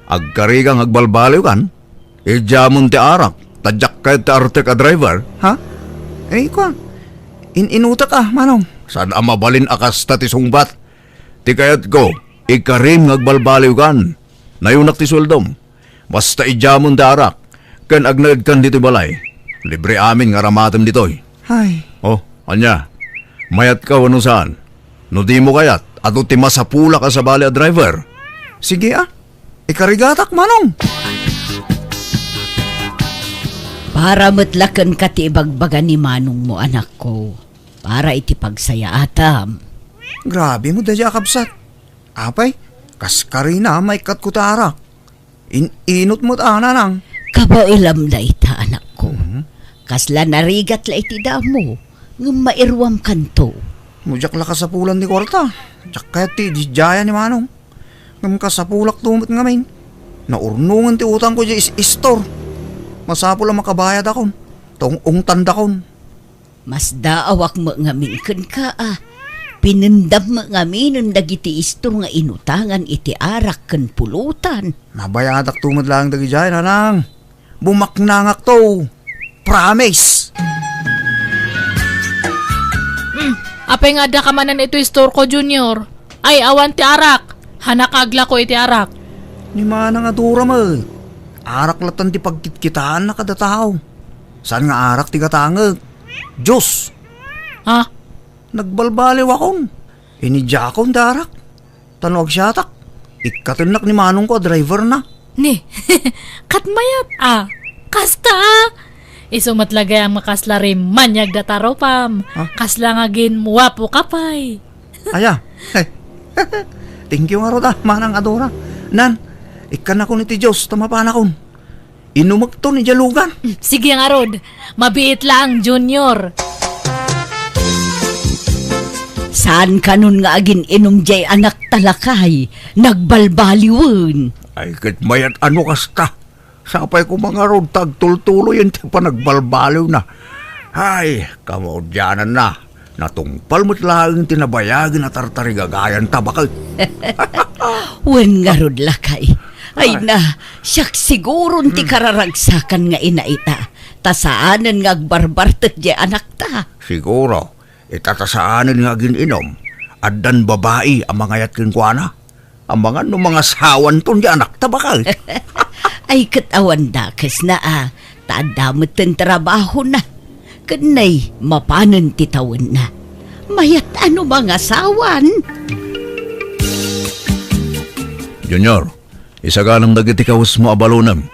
agkarika nga agbalbaliwkan, idiamon ti arak, ta diak kayat ti artek a driver. Ha? Eh, kua, in-inutek a, Manong. Saan a mabalin a kasta ti sungbat? Ti kayatko, ikarim nga agbalbaliwkan. Nayunak ti sueldom. Basta idiamon ti arak, ken agnaedkan ditoy balay. Libre amin nga aramatem ditoy. Ay. Oh, ania? Mayatka wenno saan? No dimo kayat, adu ti masapulak a sabali a driver. Sige a. Ikarigatak, Manong. Para met la kenka ti ibagbaga ni manongmo, anakko. Para iti pagsayaatam. Grabe mo, dayta a kabsat. Apay, kas karina, maikkatko ti arak. In-inut met a, Nanang. Kabaelam dayta, anakko. Mhm. Kasla narigat la iti damo, ngem mairuamkanto. No diak la kasapulan ti kuarta, diak kayat ti ididiayan ni Manong. Ngem kasapulakto met ngamin. Naurnongen ti utangko idiay is-, istor. Masapul a makabayadakon. Ta ung-ungtandakon. Masdaawak met ngamin kenka a. Pinendam met ngaminen dagiti istor nga inutangan iti arak ken pulutan. Mabayadakto met laeng dagidiay, Nanang. Bumaknangakto. Promise. Hmm, apay nga adda ka manen iti istorko, Junior? Ay, awan ti arak. Hanak aglako iti arak. Ni manang a Dora met. Arak latan ti pagkitkitaanna kada tao. Saan nga arak ti gatangek? Diyos! Ha? Nagbalbaliwakon. Inidiakon ti arak. Ta no agsiatak, ikkatennak ni manongko a driverna. Ni, kat mayat a. Kasta a. Isu met la gayam nga kasla rimmaniag data rupam. Ha? Kasla nga agin-uapo ka pay. Aya. Thank you ngarud a, manang a Dora. Nan, ikkannakon iti Diyos, ta mapanakon. Inumekton idiay lugan. Sige ngarud, mabiit laeng, Junior. Saan kanon nga agin-inum diay anakta, lakay? Nagbalbaliwen. Ay, ket mayat a no kasta. Sapay koma ngarud ta agtultuloyen ti panagbalbaliwna. Ay, kamaudiananna. Natungpal met laeng ti nabayagen a tartarigagayanta, baket. Wen ngarud, lakay. Ay. Ay na, siak siguron ti, hmm, kararagsakan nga ina ita. Ta saanen nga agbarbartek diay anakta. Siguro, ita ta saanen nga agin-inum, addan babai a mangayat kenkuana. Amangan no mangasawanton diay anakta, baket. Ay, ket awan dakesna a, ta adda metten trabahona. Ken nay, mapanen ti tawenna. Mayat a no mangasawan. Junior, isaganam dagiti kawesmo a balonem,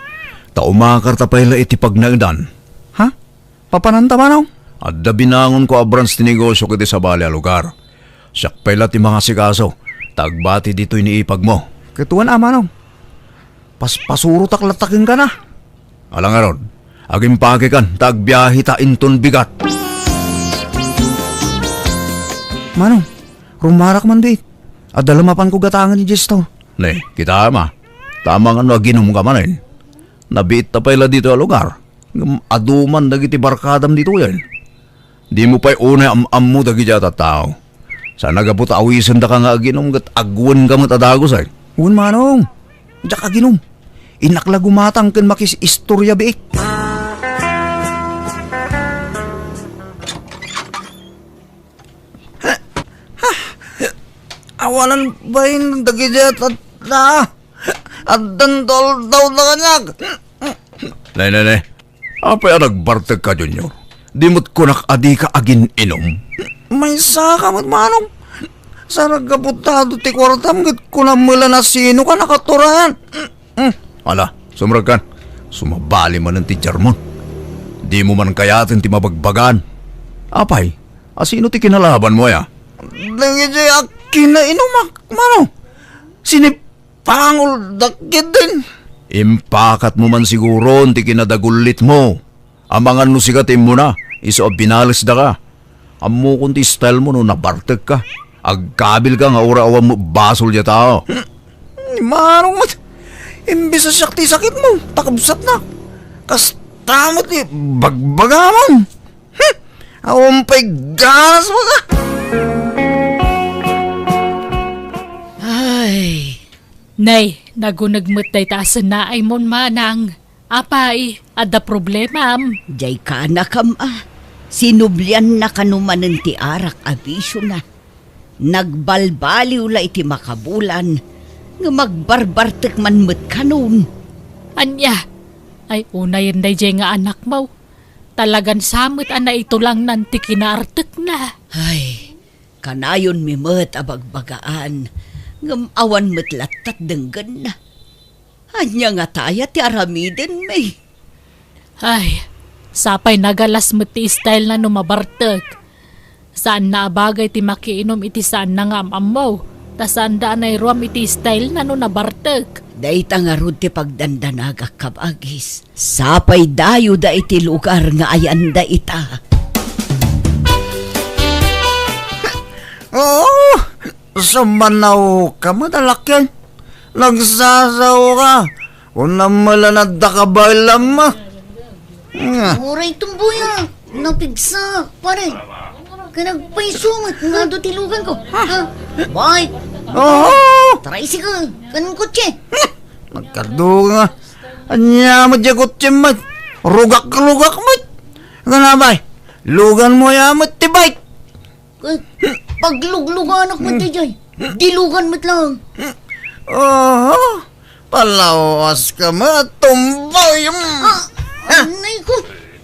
ta umakarta pay la iti pagnaedan. Ha? Papananta, manong? Adda binangonko a branch ti negosio iti sabali a lugar. Siak pay la ti mangasikaso, ta agbati ditoy ni ipagmo. Ket wen a, manong. Paspasurotak latta kenka na. Ala ngarud, agimpakekan, ta agbiaheta inton bigat. Manong, rummuarak man dayta. Adda la mapanko gatangen idiay istor. Ne, kitaem a. Amangan no aginumka manen. Nabiitta pay la ditoy a lugar. Ngem adu man dagiti barkadam ditoyen. Dimo pay unay am-ammo dagiti a tattao. Saan a gapu ta awisendaka nga aginum ket agwenka met a dagus, ay? Wen, manong. Diak aginum. Innak la gumatang ken makis-istorya biit. Awanan bain dagiti at-, at-, ah, addan toldaw da kaniak. Nay, nay, nay. Apay a nagbartekka, Junior? Di met kunak a dika agin-inum? Maysaka met, manong. Sarag a putado ti kuartam ket kunam met la a sinoka nakaturayan. Mm. Ala, sumrekkan. Sumabali manen ti German. Dimo man kayaten ti mabagbagaan. Apay, a sino ti kinalabanmo, aya? Dagiti a kinainumak, manong. Sinipangoldak ketdin. Impakatmo man siguron ti kinadagullitmo. Amangan no sika ti immuna, isu a binalesdaka. Ammokon ti stylemo no nabartekka. Agkabilka nga uray awan met basol diay tao. Hmm, manong met. Imbes a siak ti sakitmo, ta kabsatnak. Kasta met ti bagbagamon. Hmm, awan pay ganas, baga. Ay. Nay, naguneg met dayta a sennaaymo, manang. Apay, adda problemam? Diay kanakam a, sinublianna kano manen ti arak a bisiona. Nagbalbaliw la iti makabulan, ngem agbarbartek man met kanon. Ania? Ay, unayen daydiay nga anakmo. Talagan sa met a naitulangnan ti kinaartekna. Ay, kanayonmi met a bagbagaan, ngem awan met lattat denggenna. Ania ngata aya ti aramidenmi? Ay, sapay nagalas met ti stylena no mabartek. Saanna a bagay ti makiinum iti saanna nga am-ammo, ta saanda a nairuam iti stylena no nabartek. Dayta ngarud ti pagdandanagak, kabagis. Sapay dayoda iti lugar nga ayanda ita. Oo, sumanawka met a lakyan. Nagsasaoka. Kunam met la a adda kabaelam. Ah. Uray tumboya, napigsa, pare. Ken agpayso met nga adu ti luganko. Ha? Bike. Oo. Tricycle, ken kotse. Nagkardo nga. Ania met diay kotse met? Rugak-rugak met. Kunam, bay, luganmo aya met ti bike. Eh, paglugluganak met daydiay. Dilugan met lang. Oho, palawas ka met, tumboy. Ah, anay ko.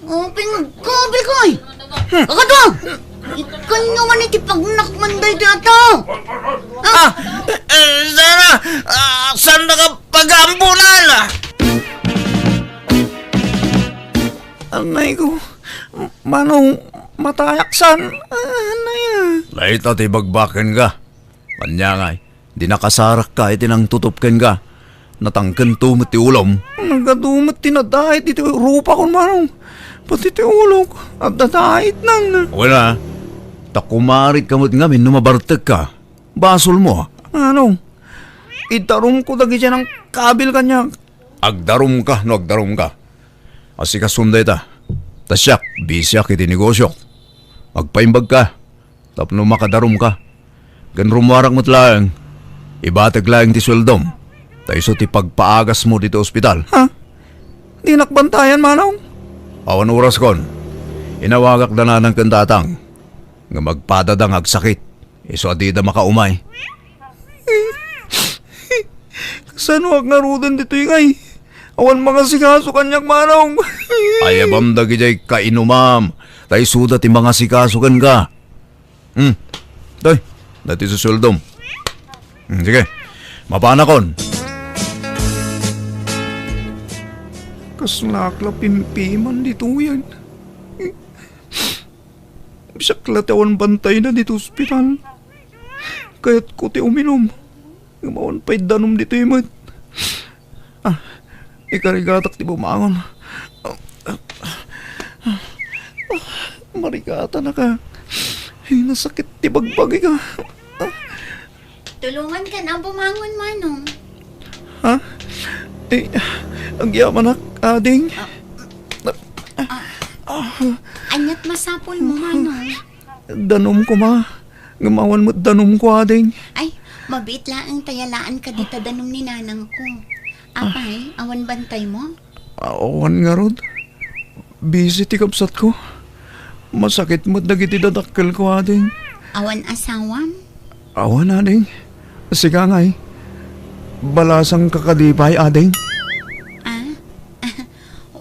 Oh, pingagkabil ko, ay. Kakadua! Ikanyo man iti pagnakman daytoy a tao. Ah, eh, sana, ah, saan na ka pag-aambulan, ah? Anay ko, manong matayak san? Ah, anay, ah. Dayta ti bagbaken ka. Ania ngay, di nakasarakka iti nangtutup kenka. Natangkento met ti ulom. Nagadu met ti nadait iti rupakon, manong. Pati ti ulok, adda daitnan. Wen a, ta kumarit ka met ngamin no mabartekka. Basolmo, a. Manong, idarumko dagiti nangkabil kaniak. Agdarumka no agdarumka. Asikasom dayta. Ta siak, bisiak iti negosiok. Agpaimbagka tapno makadarumka. Ken rummuarak met laeng, ibateg laeng ti sueldom, ta isu ti pagpaagasmo ditoy ospital. Ha? Dinak bantayan, manong? Awan oraskon. Inawagak da nanang ken tatang. Ngem agpadada nga agsakit. Isu a dida makaumay. Kasanoak ngaruden ditoy ngay? Awan mangasikaso kaniak, manong. Ayabam dagidiay kainumam, ta isuda ti mangasikaso kenka. Hmm. Toy, daytoy ti sueldom. Hmm, sige. Mapanakon. Kaslaak la pimpiman ditoyen. Siak la ti awan bantayna ditoy ospital. Kayatko ti uminum. Ngem awan pay danum ditoy met. Ah, ikarigatak ti bumangon. Marigatanaka. Ay, nasakit ti bagbagika. Tulonganka a bumangon, manong. Ha? Eh, agyamanak, ading. Ah. Ah. Aniat masapulmo, manong? Danum koma. Ngem awan met danumko, ading. Ay, mabiit laeng ta yalaanka dita danum ni nanangko. Apay, awan bantaymo? Awan ngarud. Busy ti kabsatko. Masakit met dagiti dadakkelko, ading. Awan asawam? Awan, ading. Sika ngay. Balasangka kadi pay, ading? Ah?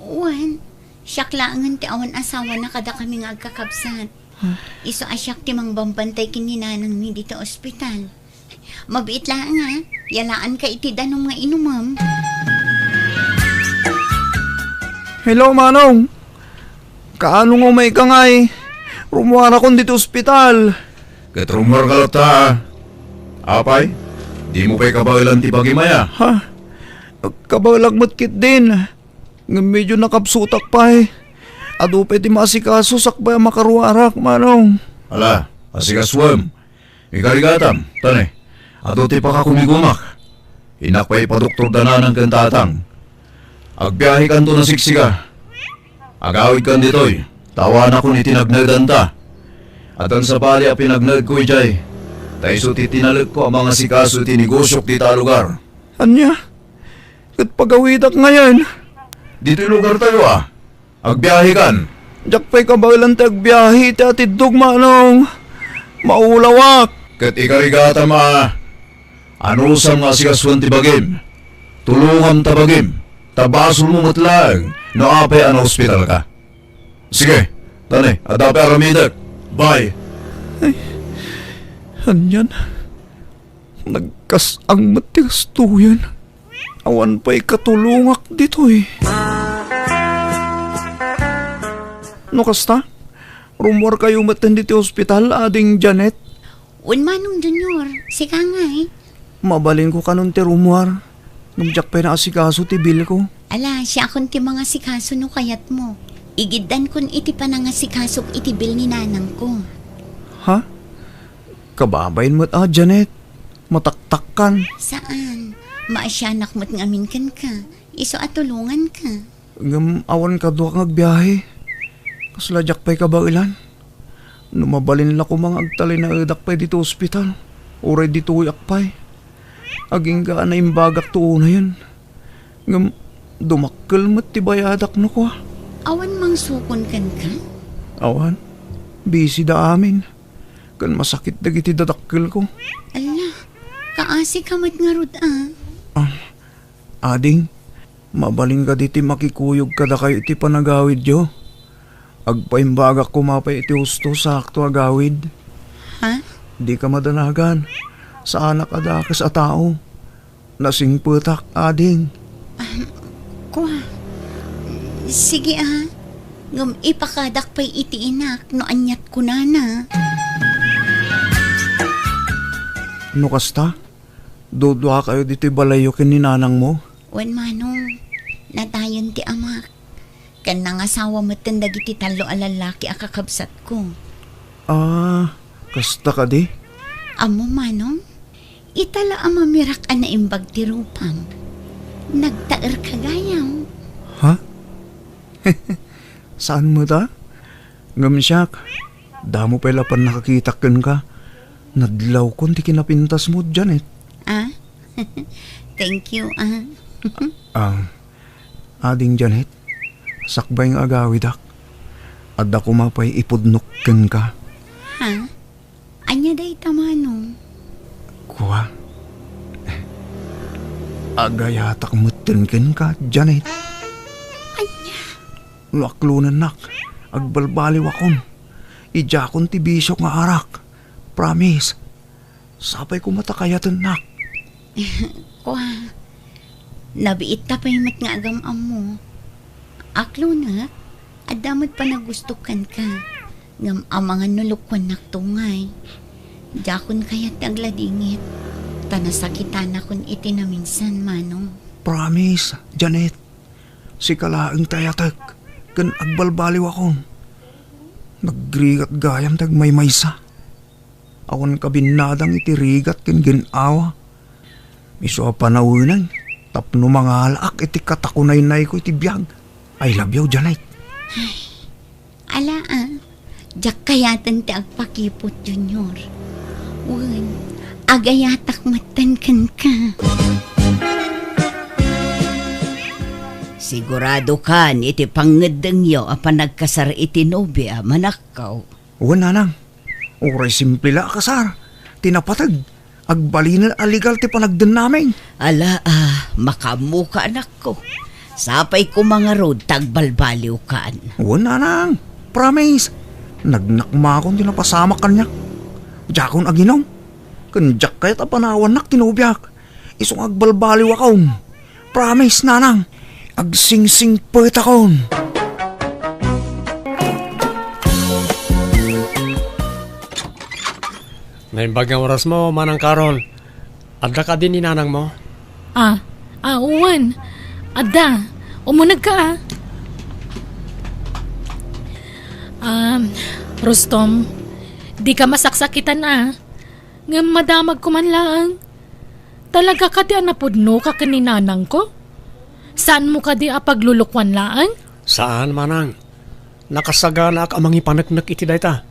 Wen, siak laengen ti awan asawana kadakami nga agkakabsat. Isu a siak ti mangbambantay ken ni nanangmi dita ospital. Mabiit laeng a, yalaanka iti danum nga inumem. Hello, Manong. Kaano nga umayka ngay? Rummuarakon ditoy ospital. Ket rummuarka latta, a. Apay, dimo pay kabaelan ti bagim aya? Ha? Kabaelak met ketdin. Ngem medio nakabsutak pay. Adu pay ti maasikaso sakbay a makaruarak, Manong. Ala, asikasuem. Ikarigatam, tane, adu ti pakakumigumak. Innak pay ipadoktorda nanang ken tatang. Agbiahekanto nasiksiga. Agawidkan ditoy, ta awanakon iti nagnaedanta. Addan sabali a pinagnaedko idiay, ta isu ti tinalekko a mangasikaso iti negosiok dita a lugar. Ania? Ket pagawidak ngayen. Ditoy lugartayo a. Agbiahekan. Diak pay kabaelan ti agbiahe iti atiddog, Manong. Maulawak. Ket ikarigatam a, anusam nga asikasuan ti bagim. Tulongam ta bagim. Ta basolmo met laeng no apay a naospitalka. Sige, tane, adda pay aramidek. Bye. Ay, anian? Nagkas-ang met ti gastoyen. Awan pay katulongak ditoy. No kasta, rummuarkayo metten ditoy ospital, Ading Janet? Wen, Manong Junior, sika ngay. Mabalinko kanon ti rummuar, ngem diak pay naasikaso ti bilko. Ala, siakon ti mangasikaso no kayatmo. Igiddankon iti panangasikasok iti bil ni nanangko. Ha? Kababain met a, Janet. Mataktakkan. Saan. Maasianak met ngamin kenka. Isu a tulonganka. Ngem awan kaduak nga agbiahe. Kasla diak pay kabaelan. No mabalin la koma nga agtalinaedak pay ditoy ospital, uray ditoyak pay. Agingga a naimbagakto unayen. Ngem dumakkel met ti bayadak no kua. Awan mangsukon kenka? Awan. Busy da amin. Ken masakit dagiti dadakkelko. Alla, kaasika met ngarud a. Ah, Ading, mabalin kadi ti makikuyog kadakayo iti panagawidyo? Agpaimbagak koma pay iti husto saakto a gawid. Ha? Dika madanagan. Saanak a dakes a tao. Nasingpetak, Ading. Kua, sige a. Ngem ipakadak pay iti inak no aniat kunana. No kasta, duduakayo ditoy balayyo ken ni nanangmo? Wen, Manong, natayen ti amak. Ken nangasawa metten dagiti tallo a lallaki a kakabsatko. Ah, kasta kadi? Ammom, Manong, ita la a mamirak a naimbag ti rupam. Nagtaerka gayam. Ha? Saan met a? Ngem siak, damo pay la pannakakitak kenka. Nadlawkon ti kinapintasmo, Janet. Ah? Thank you, ah. Ah, Ading Janet, sakbay nga agawidak, adda koma pay ipudnok kenka. Ha? Ania dayta, Manong? Kua, agayatak metten kenka, Janet. Ania? No aklonennak, agbalbaliwakon. Idiakon ti bisiok nga arak. Promise. Sapay koma ta kayatennak. Kua, nabiitta pay met nga agam-ammo. Aklonek, adda met panagustok kenka. Ngem amangan no lukuannak tungay. Diakon kayat ti agladingit. Ta nasakitanakon iti naminsan, Manong. Promise, Janet. Sika laeng ti ayatek, ken agbalbaliwakon. Nagrigat gayam ti agmaymaysa. Awan kabinnadang iti rigat ken gin-awa. Isu a panaweneng tapno mangalaak iti katakunaynayko iti biag. I love you, Janet. Ala a, diak kayaten ti agpakiput, Junior. Wen, agayatak metten kenka. Siguradokan iti pangngeddengyo a panagkasar iti nobia, manakkaw. Wen, nanang. Uray simple la a kasar, ti napateg, agbalinen a legal ti panagdennamin. Ala, ah, makaammoka, anakko. Sapay koma ngarud ta agbalbaliwkan. Wen, nanang. Promise. Nagnakmakon ti napasamak kaniak. Diakon aginom. Ken diak kayat a panawannak ti nobiak. Isu nga agbalbaliwakon. Promise, nanang. Agsingsingpetakon. Naimbag nga orasmo, Manang Carol. Adda kadi ni nanangmo? Ah, ah, wen. Adda. Umunegka, ah. Um, Rustom, dika masaksakitan, ah. Ngem madamagko man laeng. Talaga kadi a napudnoka ken ni nanangko? Saanmo kadi a paglulukuan laeng? Saan, manang. Nakasaganaak a mangipaneknek iti dayta.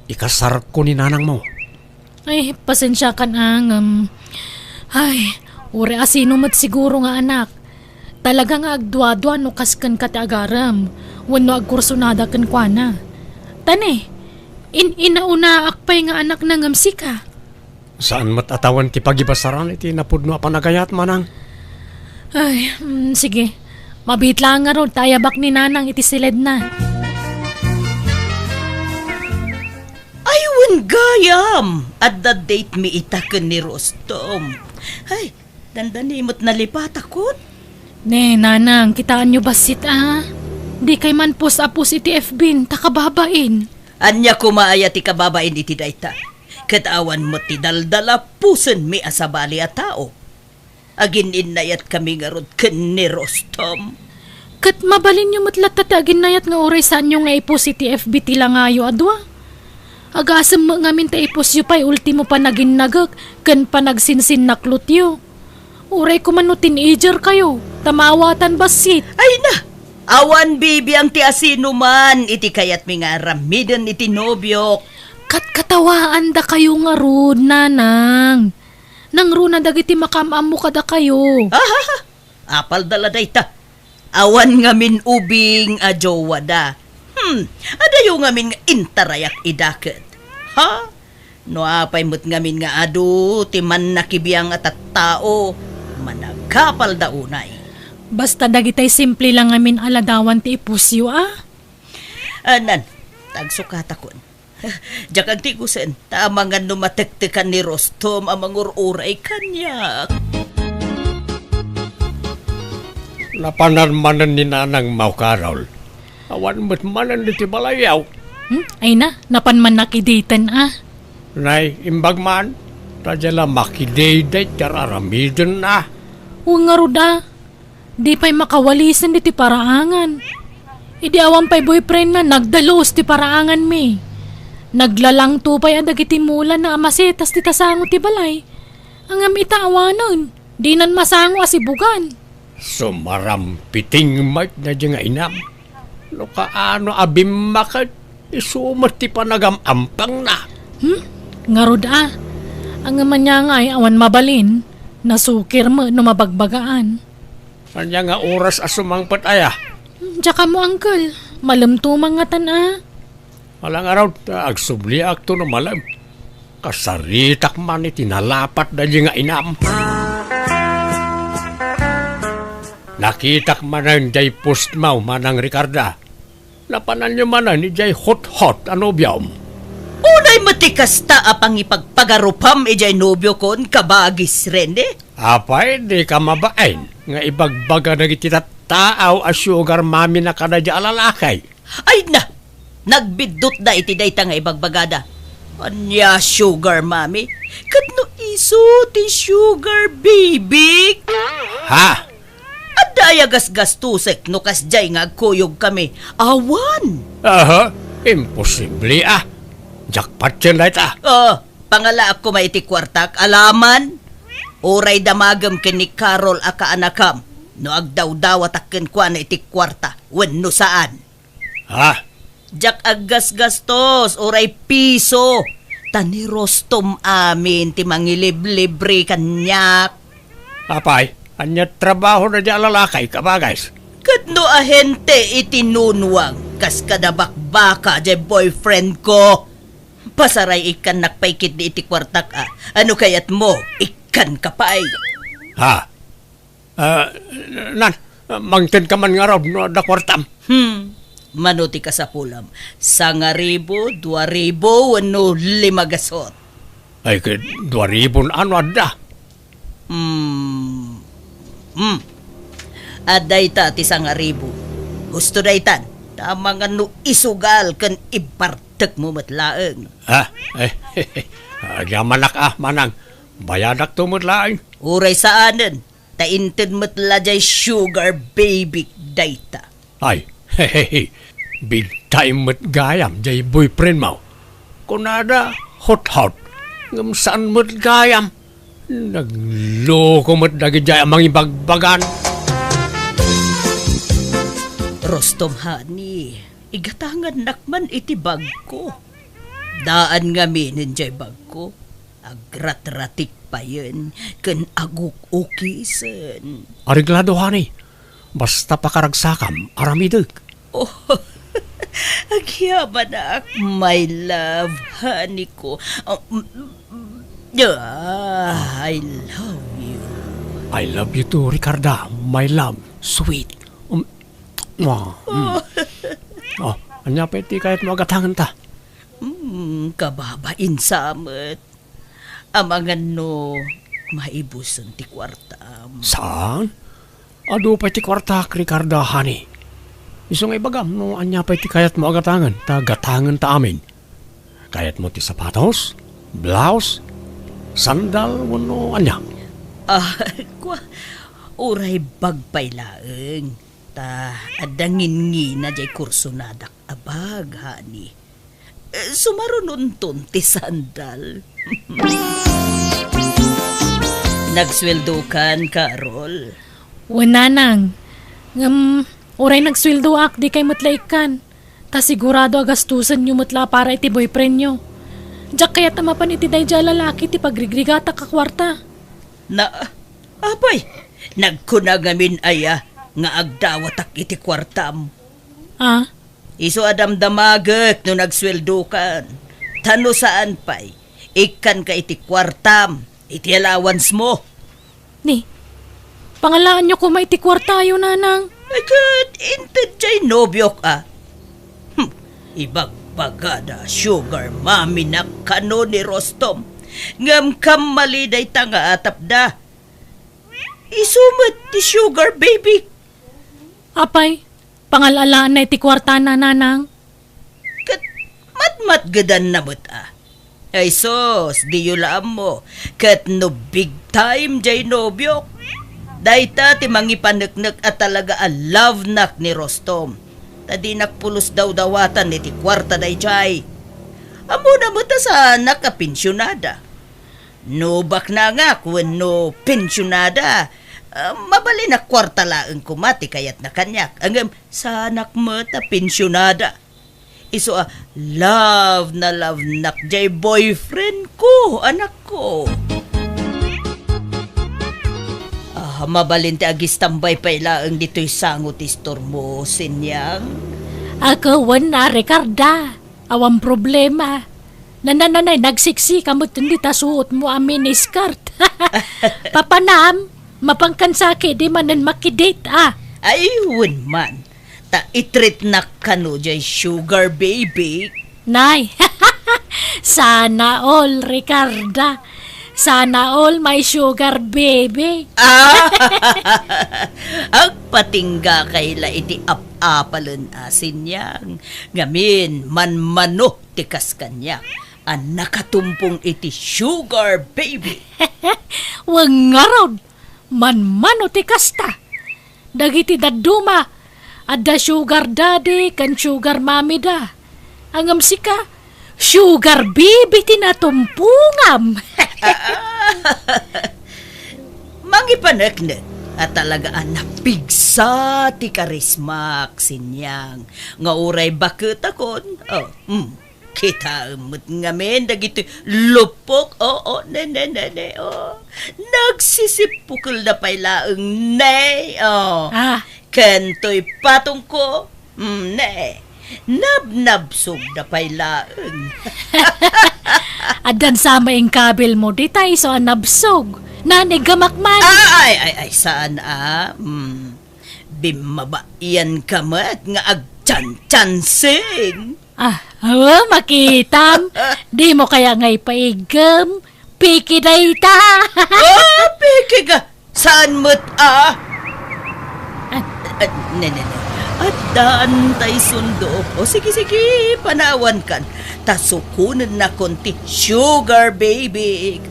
Ikasarko ni nanangmo. Ay, pasensiakan, a, ngem, ay, uray asino met siguro nga anak. Talaga nga agduadua no kas kenka ti agarem, wenno agkursonada kenkuana. Ta ne, in-, inaunaak pay nga anakna ngem sika. Saan met a tawen ti pagibasaran iti napudno a panagayat, manang? Ay, mm, sige. Mabiit laeng ngarud ta ayabak ni nanang iti siledna. Ay, wen gayam! Adda date mi ita ken ni Rustom. Ay, dandani met nalipatakon. Ne, nanang, kitaenyo bassit, a. Dikay man post a post iti F B ta kababain. Ania koma aya ti kababain iti dayta? Ket awan met ti daldalapusenmi a sabali a tao. Agin-innayatkami ngarud ken ni Rustom. Ket mabalinyo met latta ti aginnayat nga uray saanyo nga i-post iti F B ti langayo a dua. Agasem met ngamin ta i-postyo pay ultimo panaginnagek ken panagsinsinnaklotyo. Uray koma no teenager kayo, ta maawatan bassit. Ay na! Awan bibiang ti asinoman iti kayatmi nga aramiden iti nobiok. Katkatawaandakayo ngarud, nanang. Nangruna dagiti makaam-ammo kadakayo. Ahaha! Apalda la dayta. Awan ngamin ubing a jowada. Hmm, adayo ngamin nga intarayak ida ket. Ha? No apay met ngamin nga adu ti mannakibiang a tattao, managkapalda unay. Basta dagitay simple la ngamin a ladawan ti ipusyo, a? Anan, tagsukatakon. Diak agtigusen, ta amangan no matektekan ni Rustom a mangur-uray kaniak. Napanan manen ni Nanang Maukarol. Awan met manen iti balayyo. Hmm? Ay na, napan man nakiditen, a. Nay, imbag man, ta dia la makidayday ti ar-aramiden, a. Wen ngarud, a. Di pay makawalisen diti paraangan. Idi awan pay boyfriendna, nagdalus ti paraanganmi. Naglalangto pay a dagiti mulana a masetas ti tasango ti balay. Ngem ita awanen, dinan masango a sibugan. Sumarampiting met daydi nga inam. No kaano a bimmaket, isu met ti panagam-ampangna. Hmm? Ngarud, a. Ngem ania ngay awan mabalin, nasukir met no mabagbagaan. Ania nga oras a sumangpet aya? Diak ammo, uncle. Malemto man ngatan, a. Ala ngarud, ta agsubliakto no malem. Kasaritak man iti nalapat daydi nga inam. Nakitak manen jay postmo, Manang Ricarda. Napananyo manen idiay hothot a nobiom. Unay met ti kasta a pangipagpagarupam idiay nobiokon, kabagis Rene? Apay, dika mabain nga ibagbaga dagiti tattao a sugar mommy na kadaydi a lalaki? Ay na! Nagbiddutda iti dayta nga ibagbagada. Ania sugar mommy? Ket no isu ti sugar baby? Ha? Adda aya gasgastosek no kasdiay nga agkuyogkami? Awan. Aha, imposible, a. Jackpot ken dayta. Ah, pangalaak koma iti kuartak, alaman. Uray damagem ken ni Carol a kaanakam no agdawdawatak kenkuana iti kuarta wenno saan. Ha? Diak aggasgastos uray piso. Ta ni Rostom amin ti mangiliblibre kaniak. Apay, ania trabahona diay a lalaki, kabagis? Ket no ahente iti nunwang, kas kada bakbaka diay boyfriend ko. Pasaray, ikkannak pay ketdi iti kuartak a. Ano kayatmo? Ikkanka pay. Ha? Ah, nan, mangted ka man ngarud no adda kuartam. Hmm. Mano ti kasapulam? Sangaribu, duaribu, wenno lima gasut? Ay, ket duaribun ano adda? Hmm. Hmm. Adda ita ti sangaribu. Husto daytan. Tama nga no isugal ken ibartekmo met laeng. Ah, eh, agyamanak a, manang. Bayadakto met laeng. Uray saanen. Ta inted met la diay sugar baby dayta. Ay, hehehe. Big time met gayam diay boyfriend mo. Kunada, hot-hot. Ngem saan met gayam. Nagloko met dagidiay a mangibagbagan. Rostom, honey, igatangannak man iti bagko. Daan ngaminen diay bagko. Agratratik payen ken aguk-ukisen. Areglado, honey. Basta pakaragsakam, aramidek. Oh, agyamanak, my love, honey ko. Oh, mm, mm, ah, I love you. I love you too, Ricarda, my love, sweet. Um, mwah, mm. Oh, ania pay ti kayatmo a gatangenta? Hmm, kababain sa met. Amangan no maibusen ti kuartam. Saan? Adu pay ti kuartak, Ricarda, honey. Isu nga ibagam no ania pay ti kayatmo a gatangen, ta gatangenta amin. Kayatmo ti sapatos, blouse, sandal, wenno ania? Ah, kua, uray bag pay laeng. Ta adda ngingina diay kursonadak a bag, honey. Eh, sumarunonton ti sandal. Nagsueldokan, Carol? Wen, nanang. Ngem, uray nagsueldoak, dikay met la ikkan. Ta sigurado a gastusenyo met la para iti boyfriendyo. Diak kayat a mapan iti daydiay a lalaki ti pagrigrigatak a kuarta. Na, apay, nagkuna ngamin aya nga agdawatak iti kuartam? Ah? Isu a damdamagek no nagsueldokan. Ta no saan pay, ikkanka iti kuartam, iti allowance mo. Ni, pangalaanyo koma iti kuartayo, nanang. Ay, ket inted diay nobiok a. Hmm, ibagbagada sugar mommy-nak kano ni Rostom. Ngem kammali dayta nga atapda. Isu met ti sugar baby. Apay, pangal-alaanna iti kuartana, nanang? Ket matmatgedanna met a. Ay sus, diyo la ammo. Ket no big time diay nobiok, dayta ti mangipaneknek a talaga a love-nak ni Rostom. Ta dinak pulos dawdawatan iti kuarta daydiay. Ammona met a saanak a pensionada. No baknangak wenno pensionada, ah, mabalin a kuarta laeng koma ti kayatna kaniak. Ngem saanak met a pensionada. Isu a love na love-nak diay boyfriend ko, anakko. Ah, mabalin ti agistambay pay laeng ditoy sango ti istormo, Sinyang. Ako wen a, Ricarda. Awan problema. Nanananay, nagsiksika met dita suotmo a miniskirt. Papanam, mapankan sa ketdi manen makidate, ah. Ay, wen man. Ta i-treat-nak kano diay sugar baby. Nay, sana all, Ricarda. Sana all my sugar baby. Ah! Agpatingga kay la iti ap-apalen a, Sinyang. Ngamin, manmano ti kas kaniak a nakatumpong iti sugar baby. Wen ngarud, manmano ti kasta. Dagiti dadduma, adda sugar daddy ken sugar mommy da. Ngem sika, sugar baby ti natumpongam. Mangipaneknek a talaga a napigsa ti karismak, Sinyang, nga uray baketakon, oh, mm, Kitaem met ngamin dagitoy lupok. Oo, ne, ne, ne, ne, oh. Nagsisippukelda pay laeng, ne, oh. Ah. Ken toy patongko, mm, ne. Nabnabsogda pay laeng. Addan sa maing kabilmo, dita isu a nabsog. Nanigamak man. Ah, ay, ay, ay, saan, ah? Mm. Bimmabaian ka met nga agchanchansing. Ah, awa, makitam. Dimo kaya nga ipaiggem? Piki dayta. Oh, piki ka. Saan met, ah? Ah. Ah, ne, ne, ne. Addaan tay sundo. O, sige, sige, panawan kan. Ta sukonennakon ti sugar baby.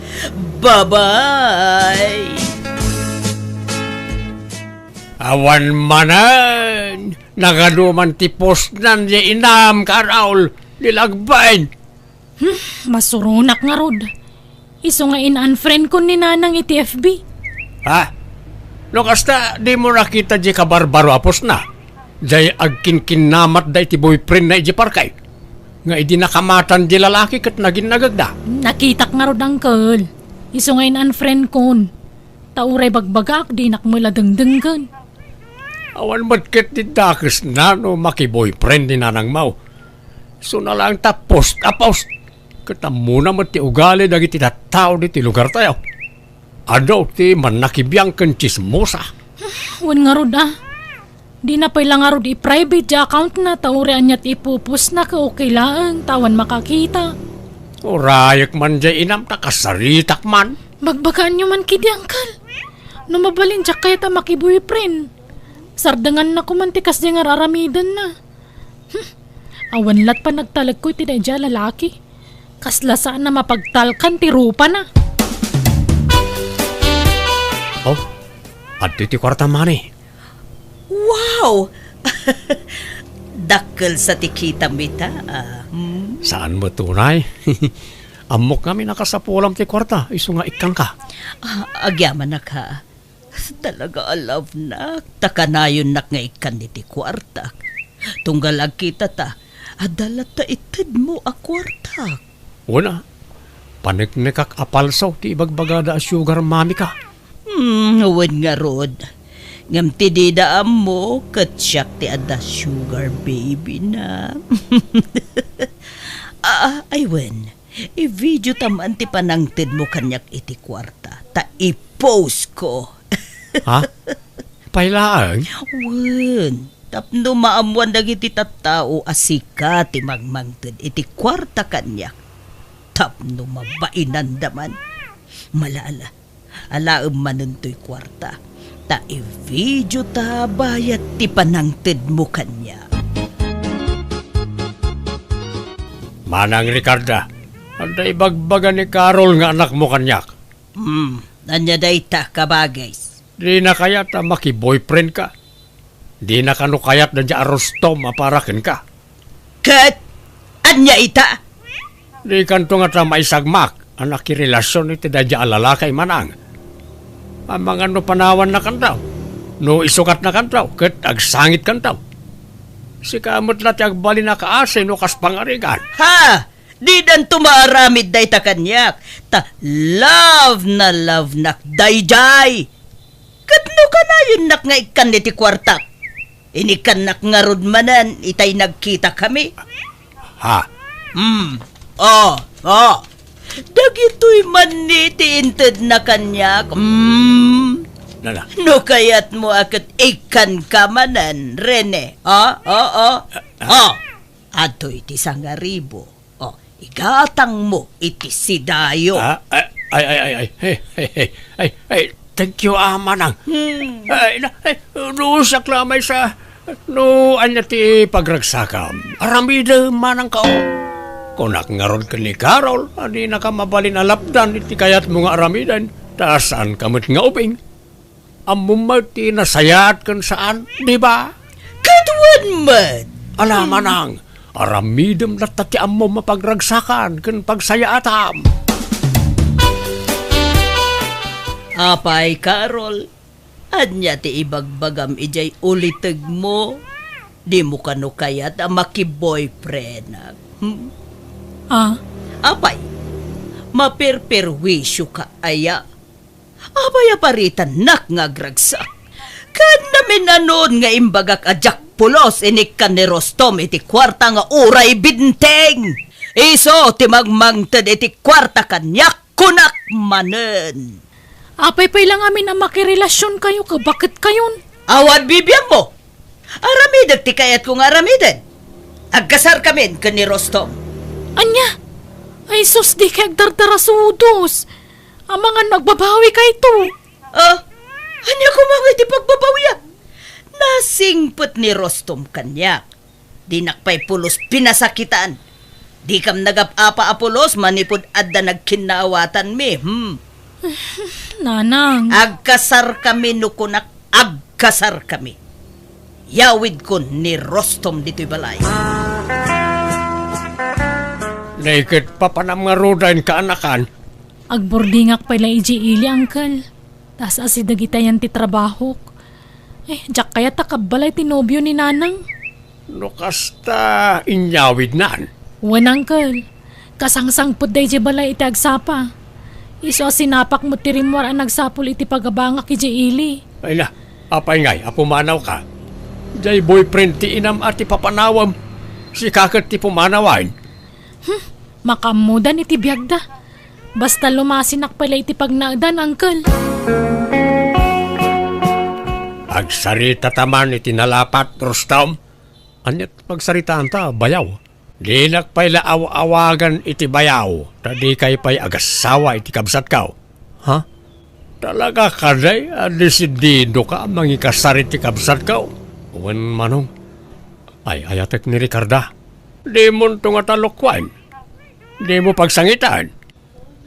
Bye-bye. Awan manen, nagadu man ti postnan ya inam, Carol, nilagbain. Hmm, masuronak ngarud. Isu nga in-unfriend kon ni Nanang iti F B. Ha? No kasta, dimo nakita di kabarbaro a postna? Jay agkinkinnamatda iti boyfriendna iti parkay? Nga idi nakamatan di lalaki ket naginnagagda? Nakitak ngarud, uncle. Isu nga in-unfriend kon. Ta uray bagbagaak, dinak met la dengdenggen. Awan met ket ti dakesna no makiboyfriend ni Nanang Mau. Isuna laeng ta post a post. Ket ammona met ti ugali dagiti tattao ditoy lugartayo. Adu ti mannakibiang ken tsismosa. Wen ngarud, ah. Dina pay la ngarud i-private ti accountna ta uray ania ti ipupostna ket okay laeng ta awan makakita. Urayek man jay inam ta kasaritak man. Bagbagaanyo man kadi, uncle. No mabalin, diak kayat a makiboyfriend. Sardenganna koma ti kasdiay nga ar-aramidenna. Hmm. Awan lat panagtalekko iti daydiay a lalaki. Kasla saan a mapagtalkan ti rupana. Oh, adtoy ti kuarta, mani. Wow! Dakkel sa ti kitam ita, ah. Hmm. Saan met unay? Ammok ngamin a kasapulam ti kuarta, isu nga ikkanka. Ah, agyamanak, ha. Talaga a love-nak, ta kanayonnak nga ikkan iti kuartak. Tunggal agkitata, adda latta itedmo a kuartak. Wen a, paneknekak a palso ti ibagbagada a sugar mommy-ka. Hmm, wen ngarud. Ngem ti dida ammo, ket siak ti adda sugar baby-na. Ah, ay wen, i-video-ta man ti panangtedmo kaniak iti kuarta, ta i-post-ko. Ha? Pay laeng? Wen, tapno maammoan dagiti tattao a sika ti mangmangted iti kuarta kaniak. Tapno mabainanda man. Malala, alaem manen toy kuarta. Ta i-video-ta bayat ti panangtedmo kaniak. Manang Ricarda, adda ibagbaga ni Carol nga anakmo kaniak. Hmm, ania dayta, kabagis? Dina kayat a makiboyfriend-ka. Dina kano kayat daydiay a rustom a para kenka. Ket ania ita? Dikanto ngata maisagmak a nakirelasion iti daydiay a lalaki, manang. Amangan no panawannakanto, no isugatnakanto, ket agsangitkanto. Sika met la ti agbalin a kaasi no kas pangarigan. Ha! Didanto maaramid dayta kaniak, ta love na love-nak daydiay. Ket no kanayonnak nga ikkan iti kuartak, inikkannak ngarud manen itay nagkitakami. Ha? Hmm. Oh, oh. Dagitoy man ni ti intedna kaniak. Hmm. Nana? No kayatmo a ket ikkanka manen, Rene. Oh, oh, oh. Ah, ah. Oh. Adtoy ti sangaribu. Oh, igatangmo iti sidayo. Ah, ay, ay, ay, ay, ay. Hey, hey, hey. Ay, ay, thank you, ah, manang. Hmm. Ay, na, ay, no, siak la maysa. No, ania ti pagragsakam? Aramidem, manang kao. Kunak ngarud ken ni Carol, a dinaka mabalin a lapdan iti kayatmo nga aramiden, ta saanka met nga ubing. Ammom met ti nasayaat ken saan, di ba? Ket wen met. Ala, manang, aramidem latta ti ammom a pagragsakan ken pagsayaatam. Apay, Carol, ania ti ibagbagam idiay ulitegmo? Dimo kano kayat a makiboyfriendak? Hmm? Ah? Apay, maperperwisyo ka aya? Apay a paritannak nga agragsak? Ken naminanon nga imbagak a diak pulos inikkan ni Rostom iti kuarta nga uray benteng. Isu ti mangmangted iti kuarta kaniak, kunak manen. Apay pay la ngamin a makirelasionkayo ket baketkayon? Awan bibiangmo. Aramidek ti kayatko nga aramiden. Agkasarkamin ken ni Rostom. Ania? Ay sus, dikay agdardarasudos. Amangan no agbabawikayto. Ah, ania koma nga iti pagbabawiak? Nasingpet ni Rostom kaniak. Dinak pay pulos pinasakitan. Dikam nagap-apa a pulos manipud adda nagkinnaawatanmi, hmm? Nanang. Agkasarkami no kunak, agkasarkami. Yawidkon ni Rostom ditoy balay. Naiket papanam nga rudaen kaanakan. Agburdingak pay la idiay ili, Uncle. Ta as-asideg itayan ti trabahok. Eh, diak kayat a kabbalay ti nobio ni Nanang. No kasta, inyawidnan? Wen, Uncle. Kasangsangpetda idiay balay iti agsapa. Isu a sinapak met ti rimmuar a nagsapul iti pagabangak idiay ili. Ay na, apay ngay a pumanawka? Diay boyfriend ti inam a ti papanawem. Sika ket ti pumanawen. Hmm, makaammodan iti biagda. Basta lumasinak pay la iti pagnaedan, Uncle. Agsaritata man iti nalapat, Rostom. Ania ti pagsaritaanta, bayaw? Dinak pay la aw-awagan iti bayaw, ta dikay pay agassawa iti kabsatko. Ha? Talaga kadi a desididoka a mangikasar iti kabsatko? Wen, Manong. Ay-ayatek ni Ricarda. Dimonto ngata lokuen. Dimo pagsangiten.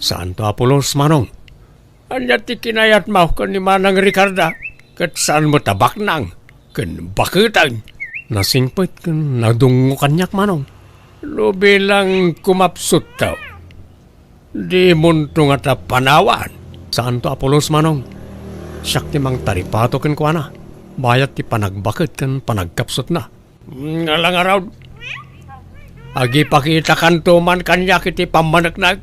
Saanto a pulos, Manong. Ania ti kinayatmo ken ni Manang Ricarda? Ket saan met a baknang ken baketen. Nasingpet ken nadungngo kaniak, Manong. No bilang kumapsutto, dimonto ngata panawan. Saanto a pulos, Manong. Siak ti mangtaripato kenkuana, bayat ti panagbaket ken panagkapsutna. Nga la ngarud, agipakitakanto man kaniak iti pammaneknek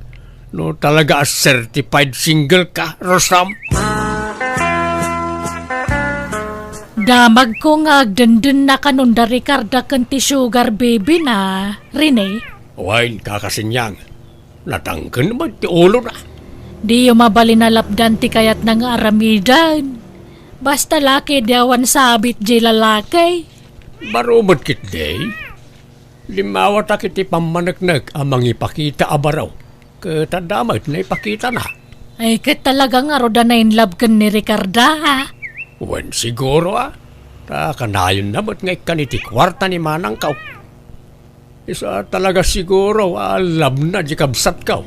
no talaga a certified single ka, Rostom. Damagko nga agdendennakanon da Ricarda ken ti sugar baby na, Rene. Wen, Kaka Sinyang, natangken met ti ulona. Diyo mabalin a lapdan ti kayatna nga aramiden. Basta laki, di awan sabit diay lalaki. Baro met ketdi. Limmawatak iti pammaneknek a mangipakita a baro. Ket adda met naipakitana. Ay, ket talaga ngarud a na-in love ken ni Ricarda, a? Wen, siguro, a. Ta kanayonna met nga ikkan iti kuarta ni manangko. Isu a talaga siguro a labna di kabsatko.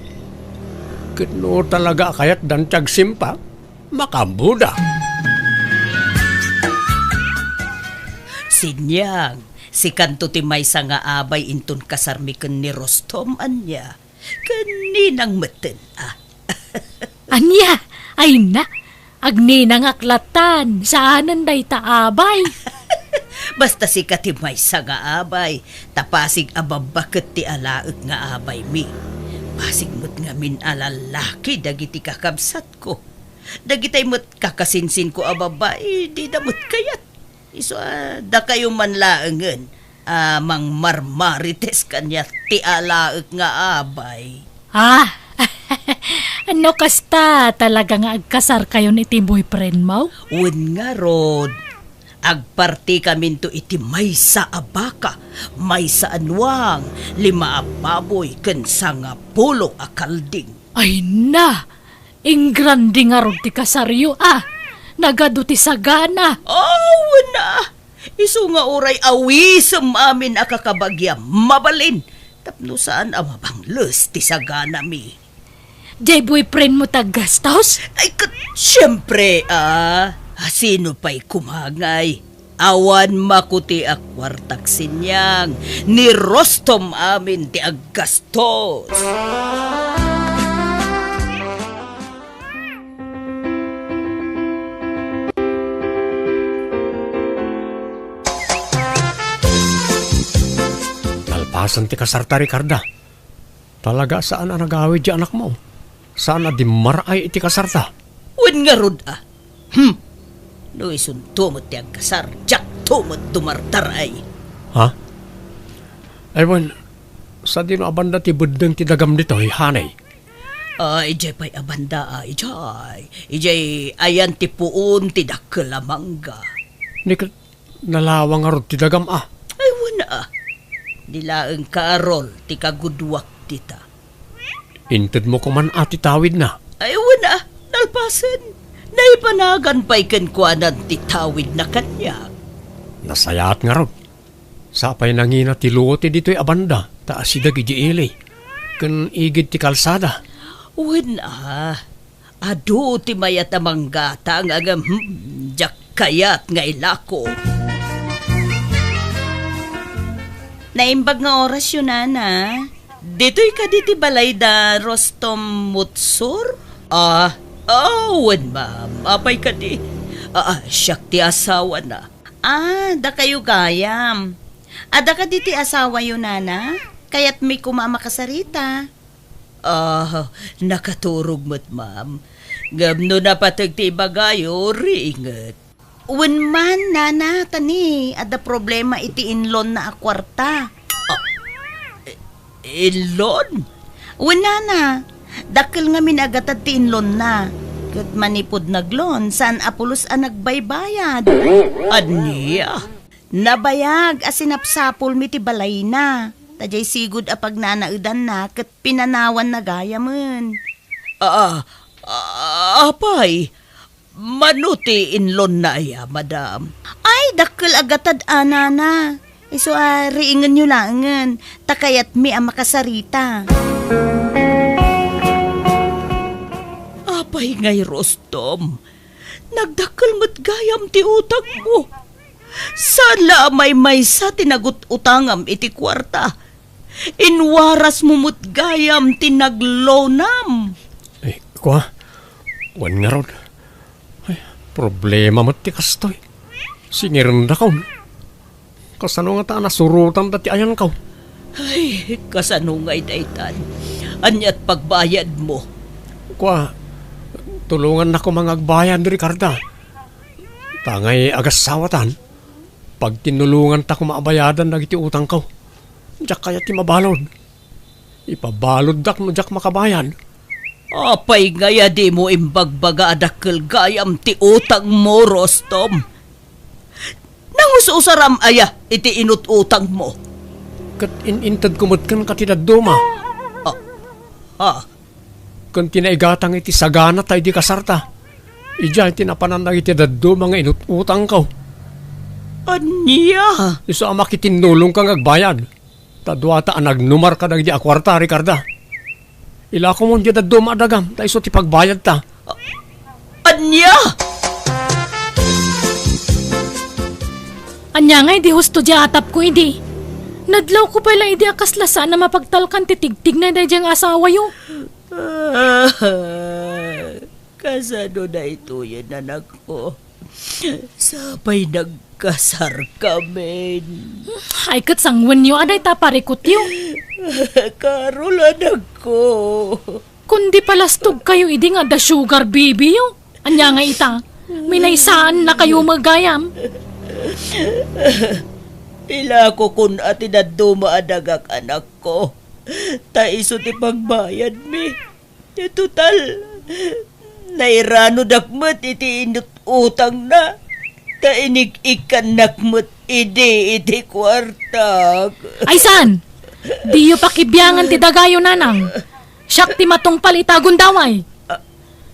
Ket no talaga a kayatdan ti agsimpa, makaammoda. Sinyang, sikanto ti maysa nga abay inton kasarmi ken ni Rostom, ania? Ken ninang metten, a? Ania? Ay na, agninangak latan, saanen dayta abay. Basta sika ti maysa nga abay, ta pasig a babbaket ti alaek nga abaymi. Pasig met ngamin a lallaki dagiti kakabsatko. Dagitay met kakasinsinko a babbai, dida met kayat. Isu a dakayo man laengen a mangmarmarites kaniak ti alaek nga abay. Ah, no kasta, talaga nga agkasarkayon iti boyfriendmo? Wen ngarud, agpartikaminto iti maysa a baka, maysa a nuang, lima a baboy, ken sangapulo a kalding. Ay na! Ingrande ngarud ti kasaryo, a! Nagadu ti sagana! Aw, na! Isu nga uray awisem amin a kakabagia mabalin tapno saan a mabangles ti saganami. Diay boyfriendmo ti aggastos? Ay, ket, siempre, a! Sino pay koma ngay? Awan makuti a kuartak, Sinyang, ni Rostom amin ti aggastos. Nalpasen ti kasarta, Ricarda. Talaga saan a nagawid ti anakmo? Saan a dimmaray iti kasarta? Wen ngarud a. Hmm. No isunto met ti agkasar, diakto met dumardaray. Ha? Ay, wen, sadino a banda ti beddeng ti dagam ditoy, honey? Ah, idiay pay a banda, ah, idiay. Idiay ayan ti puon ti dakkel a mangga. Ni ket nalawa ngarud ti dagam a? Ay, wen a. Di laeng Carol ti kagudwak dita. Intedmo koman a ti tawidna? Ay, wen a. Nalpasen. Naipanagan pay kenkuanan ti tawidna kaniak. Nasayaat ngarud. Sapay nangina ti luo ti ditoy a banda, ta asideg idiay ili, ken igid ti kalsada. Wen a, adu ti mayat a manggata nga agam, hmm, diak kayat nga ilako. Naimbag nga orasyo, nana. Ditoy kadi ti balay da Rostom Mutsur? Ah, ah, wen, ma'am. Apay kadi? Ah, ah, siak ti asawana. Ah, dakayo gayam. Adda kadi ti asawayo, nana? Kayatmi koma a makasarita. Ah, nakaturog met, ma'am. Ngem no napateg ti ibagayo, riinget. Wen man, nana, ta ni, adda problema iti inlonna a kuarta. Ah, i-, inlon? Wen, nana, dakkel ngamin a gatad ti inlonna. Ket manipud nagloan, saan a pulos a nagbaybayad. Ania? Nabayag a sinapsapulmi ti balayna. Ta diay sigud a pagnanaedanna ket pinanawanna gayamen. Ah, ah, apay, mano ti inlonna aya, madam? Ay, dakkel a gatad a, nana. Isu a riingenyo laengen, ta kayatmi a makasarita. Apay ngay, Rostom? Nagdakkel met gayam ti utangmo. Saan la a maymaysa ti nagut-utangam iti kuarta. Inwarasmo met gayam ti naglonam. Ay, kua, wen ngarud. Ay, problema met ti kastoy. Singirendakon. Kasano ngata a nasurotanda ti ayanko? Ay, kasano ngay daytan? Aniat pagbayadmo? Kua, tulongannak koma nga agbayad, Ricarda. Ta ngay agassawatan, pagtinnulonganta koma a bayadan dagiti utangko. Diak kayat ti mabalud. Ipabaluddak no diak makabayad. Apay ngay a dimo imbagbaga a dakkel gayam ti utangmo, Rostom? Nangus-usaram aya iti inut-utangmo? Ket in-intedko met kenka ti dadduma. Ah, ah. Ken ti naigatang iti sagana ta idi kasarta. Idiay ti napanan dagiti dadduma nga inut-utangko. Ania? Isu a makitinnulongka nga agbayad. Ta duata a nagnumar kadagidi a kuarta, Ricarda. Ilakomon diay dadduma a dagam, ta isu ti pagbayadta. Ania? Ania ngay di husto diay atapko idi? Nadlawko pay la idi a kasla saan a mapagtalkan ti tigtigna daydiay nga asawayo. Kasano daytoyen, anakko? Sapay nagkasarkamin. Ay, ket sangwenyo a dayta parikutyo. Carol, anakko. Kundi palastogkayo idi nga adda sugar baby-yo. Ania nga ita? Minaysaannakayo met gayam. Ilakokon a ti dadduma a dagak, anakko. Ta isu ti pagbayadmi. Ti total, nairanodak met iti inut-utangna, ta inik-ikkannak met idi iti kuartak. Ay saan? Diyo pakibiangan ti dagayo, nanang. Siak ti matungpal ita a gundaway.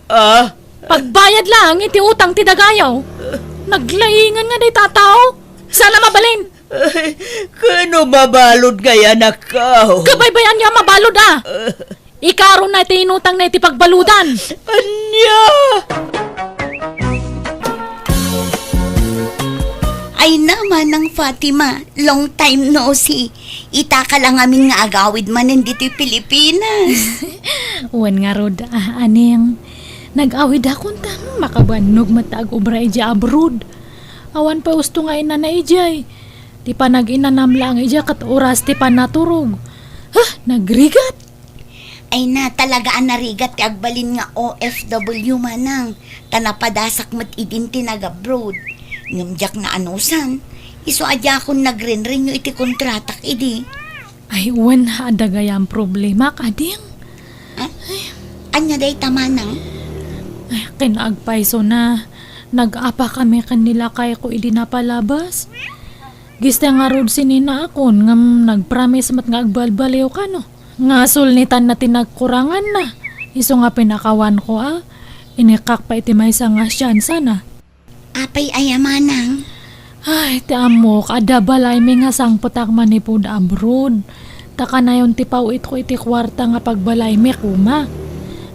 Ah? Pagbayad laeng iti utang ti dagayo. Naglaingan nga dayta a tao. Saan a mabalin? Ay, kano mabalud ngay, anakko? Kabaybayan nga mabalud, a. Ikarona ti inutangna iti pagbaludan. Ania? Ay na, Manang Fatima, long time no see. Itaka la ngamin nga agawid manen ditoy Pilipinas. Wen ngarud, a, Aning. Nag-awidakon ta makabannog met ta agobra idiay abroad. Awan pay usto nga inana idiay. Ti panag-inanam laeng idiay ket oras ti panaturog. Huh, nagrigat! Ay na, talaga a narigat ti agbalin nga O F W, manang, ta napadasak met idin ti nag-abroad. Ngem diak naanusan, isu a diakon nagren-renew iti kontratak idi. Ay, wen, adda gayam problemak, ading. Ah? Ania dayta, manang? Ay, kinaagpayso na. Nag-apa kami ken ni lakayko idi napalabas. Gista ngarud sinina akon ngem nagpromise met nga agbalbaliw kano. Nga sulnitanna ti nagkuranganna. Isu nga pinakawanko a, inikkak pay iti maysa nga siansana. Apay aya, manang? Ay, ti ammok, adda balaymi nga sangpetak manipud abroad. Ta kanayon ti paw-itko iti kuarta nga pagbalaymi koma.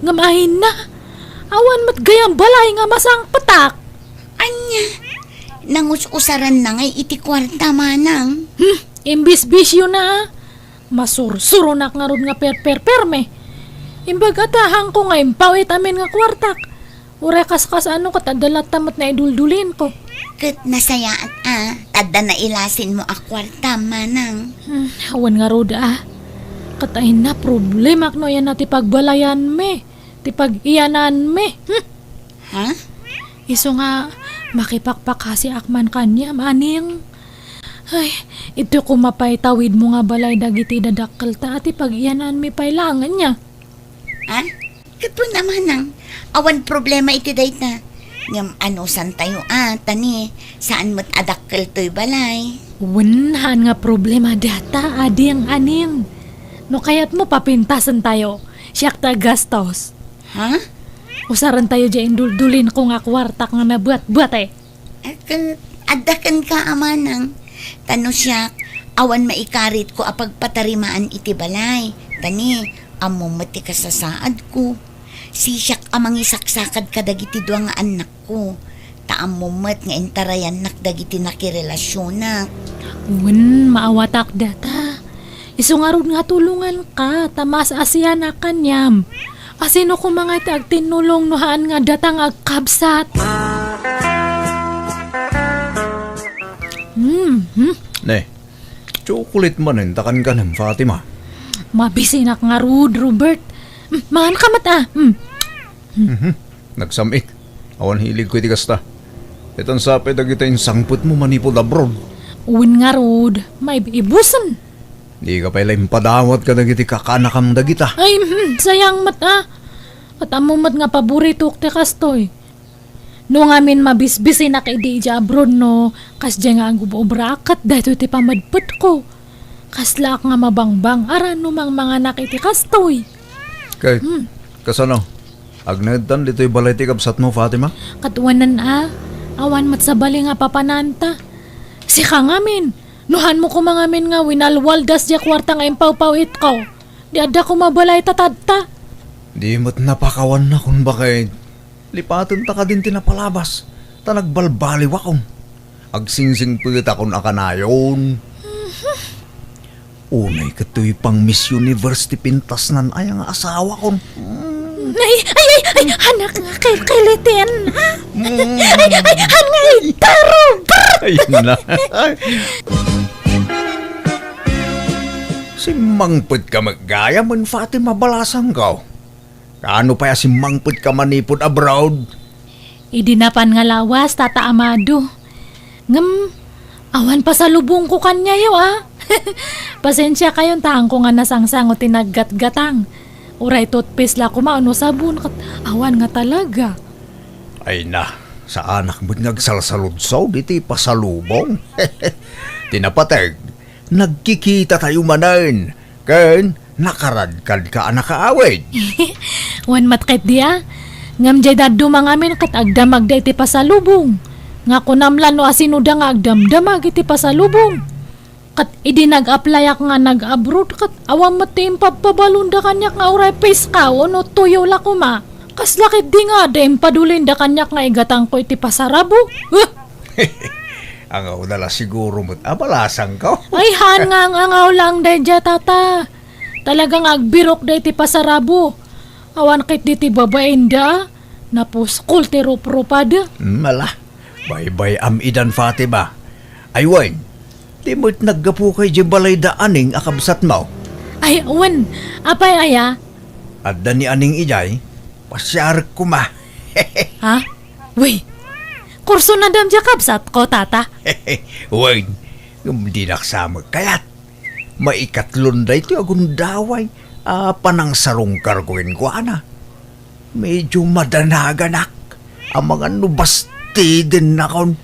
Ngem ayna, awan met gayam balay nga masangpetak. Ania? Nangus-usaranna ngay iti kuarta, manang? Hmm, imbisbisiona a. Masursuronak ngarud nga perperperme. Imbag a ta, haanko nga impaw it amin nga kuartak. Uray kaskas ano ket adda latta met naiduldulinko. Ket nasayaat a, ta adda nailasinmo a kuarta, manang. Hmm, awan ngarud a. Ket ayna, problemak no aya na ti pagbalayanmi, ti pag-iyananmi. Hmm. Ha? Isu nga, makipakpakasiak man kaniam, aning. Ay, iti koma pay tawidmo nga balay dagiti dadakkelta a ti pag-iyananmi pay laeng ania. Ha? Ket wen a, manang, awan problema iti dayta. Ngem anusantayo a, ta ni, saan met a dakkel toy balay. Wen, haan nga problema dayta, ading, aning. No kayatmo, papintasentayo. Siak ti aggastos. Ha? Usarentayo diay induldulinko nga kuartak nga nabuatbuat, eh. Ket adda kenka a manang. Ta no siak, awan maikaritko a pagpatarimaan iti balay. Ta ni, ammom met ti kasasaadko. Sisiak a mangisaksakad kadagiti dua nga annakko. Ta ammom met nga intarayannak dagiti nakirelasionak. Wen, maawatak data. Isu ngarud nga tulonganka, ta maas-asianak kaniam. Asino koma nga ti agtinnulong no haan nga data nga agkabsat? Hmm, hmm. Ne, chocolate manen ta kankanem, Fatima. Mabisinak ngarud, Robert. Hmm, mangan ka met, ah. Hmm. Mhm. Nagsam-it. Awan hiligko iti kasta. Itan sapay dagita insangpetmo manipud abroad. Wen ngarud, maibusen. Dika pay la impadawat kadagiti kakanakam dagita. Ay, hmm, sayang met, ah. Ket ammo met nga paboritok ti kastoy. No ngamin mabisbisinak idi idiay abroad no, kasdiay nga agub-obraak ket daytoy ti pamedpetko. Kaslaak nga mabangbang-aran no mangmanganak iti kastoy. Ket, hmm, kasano? Agnaedtan ditoy balay ti kabsatmo, Fatima? Ket wen a, awan met sabali nga papananta. Sika ngamin, no haanmo koma ngamin nga winalwaldas diay kuarta nga impawpaw-itko, di adda koma balay ta tadta. Di met napakawannakon baket. Lipatenta kadin ti napalabas, ta nagbalbaliwakon. Agsingsingpetakon a kanayon. Unay ket toy pang Miss Universe ti pintasnan aya nga asawakon. Ay, ay, ay, ay, anak nga kelkeliten, ha? Mm. Ay, ay, anak nga itaro, brr! Ay, na. Ay. Simmangpetka met gayam, Fatima, balasangko. Kaano pay a simmangpetka manipud abroad? Idi napan nga lawas, Tata Amado. Ngem, awan pasalubongko kaniayo, a. Pasensiakayon ta haanko nga nasangsango ti naggatgatang. Uray toothpaste la koma wenno sabon, ket awan nga talaga. Ay na, saanak met nga agsalsaludsod iti pasalubong. Ti napateg, nagkikitatayo manen, ken nakaradkadka a nakaawid. Wen met ketdi a. Ngem diay dadduma ngamin ket agdamagda iti pasalubong. Nga kunam la no asinoda nga agdamdamag iti pasalubong. Ket idi nag-applyak nga nag-abroad, ket awan met ti impabpabalonda kaniak nga uray piskaw wenno tuyo la koma. Kasla ketdi nga adda impadulinda kaniak nga igatangko iti pasarabo. Huh! Angawda la siguro met a balasangko. Ay, haan nga ang-angaw lang daydiay, Tata. Talaga nga agbirokda iti pasarabo. Awan ketdi ti babainda, a. Napuskol ti ruprupad. Hmm, ala. Baybay-am idan, Fatima. Ay wen, di met naggapuka idiay balayda aning a kabsatmo? Ay, wen. Apay aya? Adda ni Aning idiay, pasiarek koma. Ha? Wen, kursunadam diay kabsatko, tata. Wen, ngem dinak sa met kayat. Maikatlon daytoy a gundaway a panangsarungkarko kenkuana. Medyo madanaganak. Amangan no bastidennakon.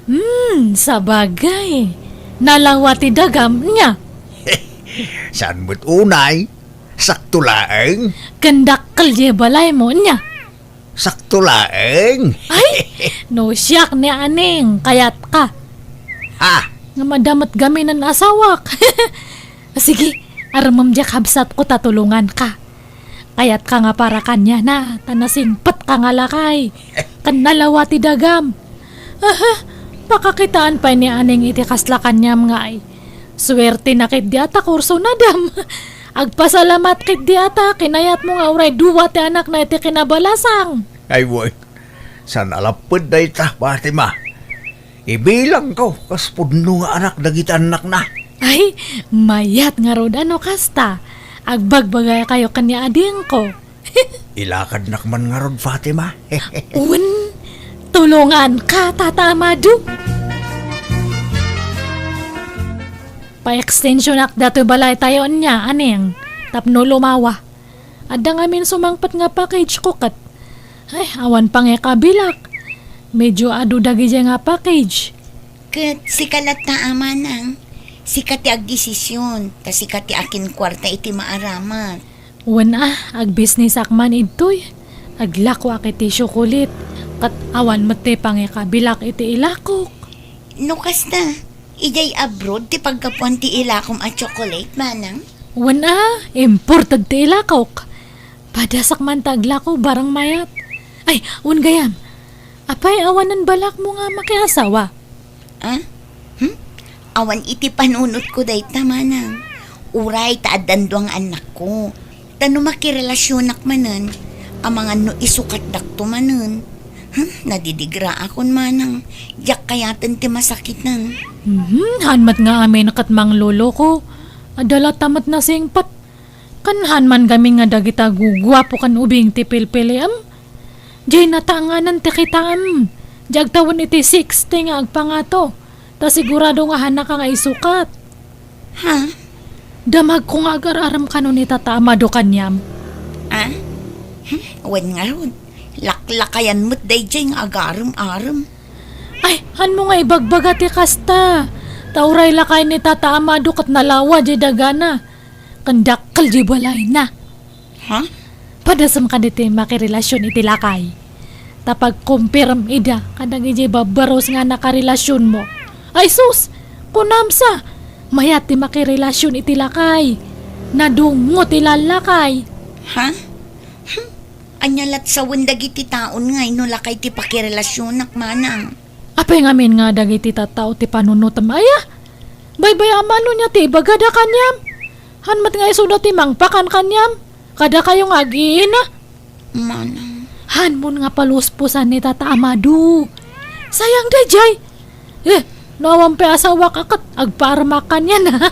Hmm, sabagay. Nalawa ti dagam nia. Saan met unay? Sakto laeng? Ken dakkel diay balaymo nia. Sakto laeng? Ay, no siak ni Aning, kayatka. Ha? Nga madamot gaminen asawak. Sige, armem diay kabsatko ta tulonganka. Kayatka nga para kaniana, ta nasingpetka nga lakay. Ken nalawa ti dagam. Aha, pakakitaan pay ni Aning iti kasla kaniam nga ay. Suertena ketdi a ta kursunadam. Agpasalamat ketdi a ta kinayatmo nga uray dua ti anakna iti kinabalasang. Ay, wen. Saan a lapped dayta, Fatima. Ibilangko kas pudno nga anak dagiti annakna. Ay, mayat ngarud a no kasta. Agbagbagakayo ken ni Adingko. Ilakadnak man ngarud, Fatima. Wen, tulonganka, Tata Amado. Pa-extensionak datoy balaytayo nia, Aning, tapno lumawa. Adda ngamin sumangpet nga package ko ket, ay, awan pangikabilak. Medyo adu dagidiay nga package. Ket sika latta, Manang. Sika ti agdesision, ta sika ti akinkuarta iti maaramat. Wen a, agbisnisak man idtoy. Aglakoak iti tsiokolit, ket awan met ti pangikabilak iti ilakok. No kasta, idiay abroad ti paggapuan ti ilakom a tsiokolit, Manang? Wen a, imported ti ilakok. Padasak man ta aglako, barang mayat. Ay, wen gayam, apay awanen balakmo nga makiasawa? Ah? Hmm? Awan iti panunotko dayta, Manang. Uray ta addan dua nga annakko. Ta no makirelasionak manen, amangan no isukatdakto manen. Hmm? Nadidigraakon, Manang. Diak kayaten ti masakiten. Mhm, han met nga amin ket mangloloko. Adda latta met nasingpet. Ken han man gamin nga dagita guguapo ken ubing ti pilpiliam. Diay natanganan ti kitaem. Diay agtawen iti sixty nga agpangato. Ta sigurado nga hanaka nga isukat. Ha? Damagko nga agar-arem kano ni Tata Amado kaniam. Ah? Hmm? Wen ngarud, laklakayan met daydiay nga agarem-arem. Ay, hanmo nga ibagbaga ti kasta. Ta uray lakay ni Tata Amado ket nalawa diay dagana. Ken dakkel diay balayna. Ha? Padasem kadagiti makirelasion iti lakay. Ta pagkumpirem ida kadagiti babbarus nga nakarelasionmo. Ay sus! Kunam sa! Mayat ti makirelasion iti lakay. Nadungngo ti lallakay. Ha? Hmm. Ania lat sawen dagiti taon nga no lakay ti pakirelasionak, Manang? Apay ngamin nga dagiti tattao ti panunotem aya? Baybay-am no nia ti ibagada kaniam? Han met nga isuda ti mangpakan kaniam? Kadakayo nga ag-iina? Manang. Hanmon nga paluspusan ni Tata Amado. Sayang daydiay. Eh, no awan pay asawak a ket agpaarmak kaniana.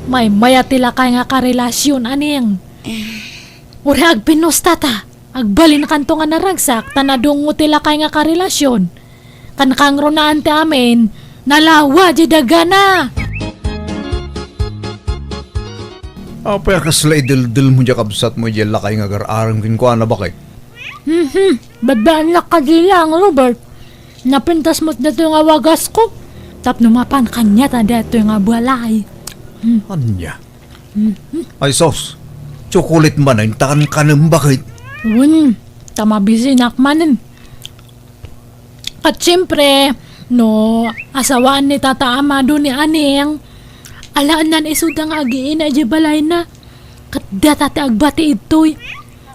Maymaya ti lakay nga karelasion, Aning. Eh. Uray agpinnusta ta. Agbalinkanto nga naragsak ta nadungngo ti lakay nga karelasion. Ken kangrunaan ti amin, nalawa diay dagana. Apay a kasla ideldelmo diay kabsatmo idiay lakay nga agar-arem kenkuana, baket? Mhm, babbaannak kadi laeng, Robert. Napintas met datoy nga wagasko tapno mapan kaniata datoy nga balay. Hmm. Ania? Mhm. Ay sus, tsukulit manen ta kankanem, baket? Wen, ta mabisinak manen. Ket siempre, no asawaan ni Tata Amado ni Aning, alaennan isuda nga agiina idiay balayna. Ket data ti agbati idtoy.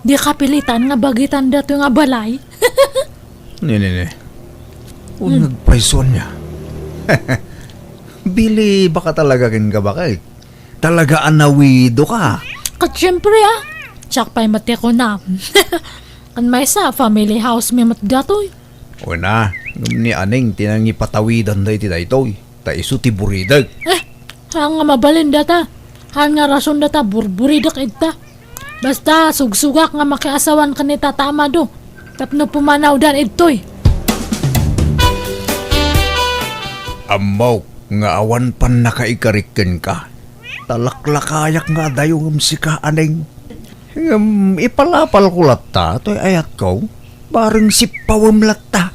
Di kapilitan nga bagitan datoy nga balay. Ne, ne, ne. Hmm. Uneg pay suan niya. Bili, baka talaga ken ka, baket? Talaga a nawido ka. Ket siempre, ah. Siak pay met ti kunam. Kan maysa, family house mi met datoy. Una, ngem ni Aning ti nangipatawidan daytoy. Ta isu ti buridek. Eh, haan nga mabalin data. Haan nga rason data burburidek ita. Basta, sugsugak nga makiasawan ken ni Tata Amado tapno pumanawdan idtoy. Ammok nga awan pannakaikarik kenka. Talaklakayak nga adayo ngem sika, Aneng. Ngem ipalapalko latta toy ayatko. Bareng sippawem latta.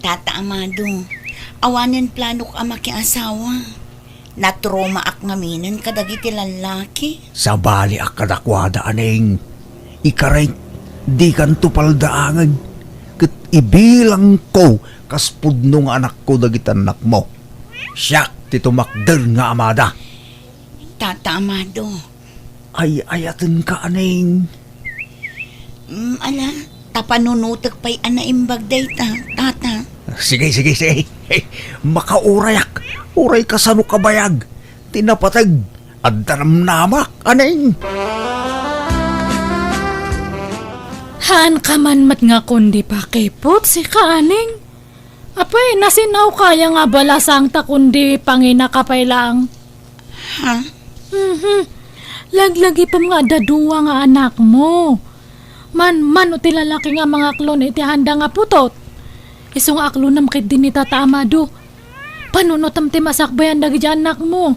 Tata Amado, awanen planok a makiasawa. Natromaak ngaminen kadagiti lallaki. Sabaliak kadakuada, Aneng. Ikarik, dikanto paldaangen. Ket ibilangko kas pudno nga anakko dagiti annakmo. Siak ti tumakder nga amada. Tata Amado. Ay-ayatenka, Aneng. Mm, ala, ta panunotek pay a naimbag dayta, Tata. Sige, sige, sige. Hey, makaurayak. Uray kasano kabayag ti napateg. Adda namnamak, Aneng. Haanka man met nga kundi pakiput, sika, Aneng. Apay, nasin-awka aya nga balasangta kundi panginaka pay laeng? Ha? Mhm. Laglagipem nga adda dua nga anakmo. Manmano ti lalaki nga mangaklon iti haanda nga putot. Isu nga aklonem ketdi ni Tata Amado. Panunotem ti masakbayan dagiti annakmo.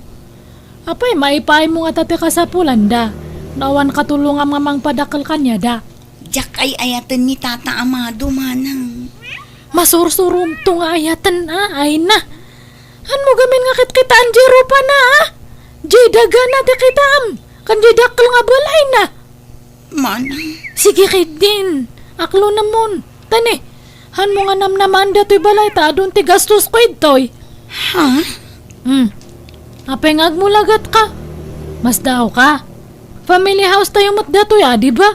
Apay, maipaaymo ngata ti kasapulanda no awan katulongam nga mangpadakkel kaniada. Diak ay-ayaten ni Tata Amado, manang. Masursurumto nga ayaten, a, ay na. Hanmo gamin nga kitkitaan diay rupana, a? Diay dagana ti kitaem, ken diay dakkel nga balayna. Manang. Sige ketdin, aklonemon. Tani, hanmo nga namnamaen datoy balay ta adun ti gastosko idtoy. Ha? Hmm. Apay nga agmulagatka? Masdaawka? Family house tayo met datoy, a, di ba?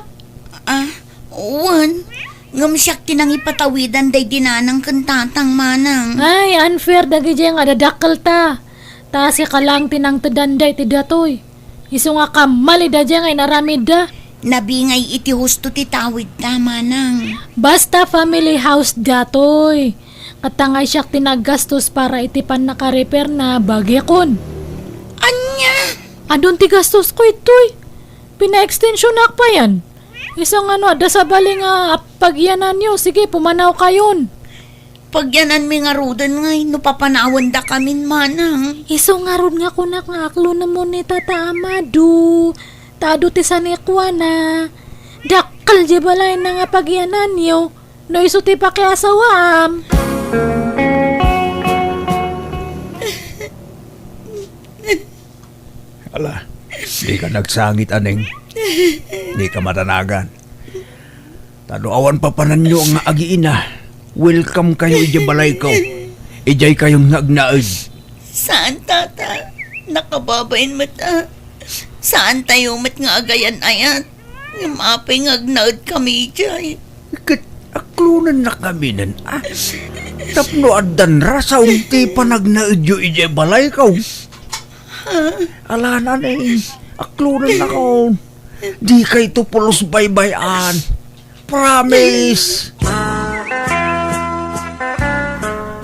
Ah, wen. Ngem siak ti nangipatawidan daydi nanang ken tatang, manang. Ay, unfair dagiti nga dadakkelta. Ta sika laeng ti nangteddanda iti datoy. Isu nga kammalida diay nga inaramidda. Nabingay iti husto ti tawidta, manang. Basta family house datoy. Ket ta nga siak ti naggastos para iti pannaka-repair na bagikon. Ania? Adun ti gastosko itoy. Pina-extensionak payen. Isu nga no adda sabali nga ap-, pagyananyo, sige, pumanawkayon. Pagyananmi ngaruden ngay no papanawendakamin, manang. Isu ngarud nga kunak nga aklonemon ni Tata Amado. Ta adu ti sanikuana. Dakkel diay balayna nga pagyananyo no isu ti pakiasawaam. Ala, dika nagsangit, Aneng. Dika madanagan. Ta no awan papananyo nga agiina, welcome kayo idiay balayko. Idiay kayon nga agnaed. Saan, Tata. Nakababain met a. Saan tayo met nga agayan-ayat. Ngem apay nga agnaedkami idiay? Ket aklonennakami nen a. Tapno addan rason ti panagnaedyo idiay balayko. Ala, Aneng, aklonennakon. Dikayto pulos baybay-an. Promise!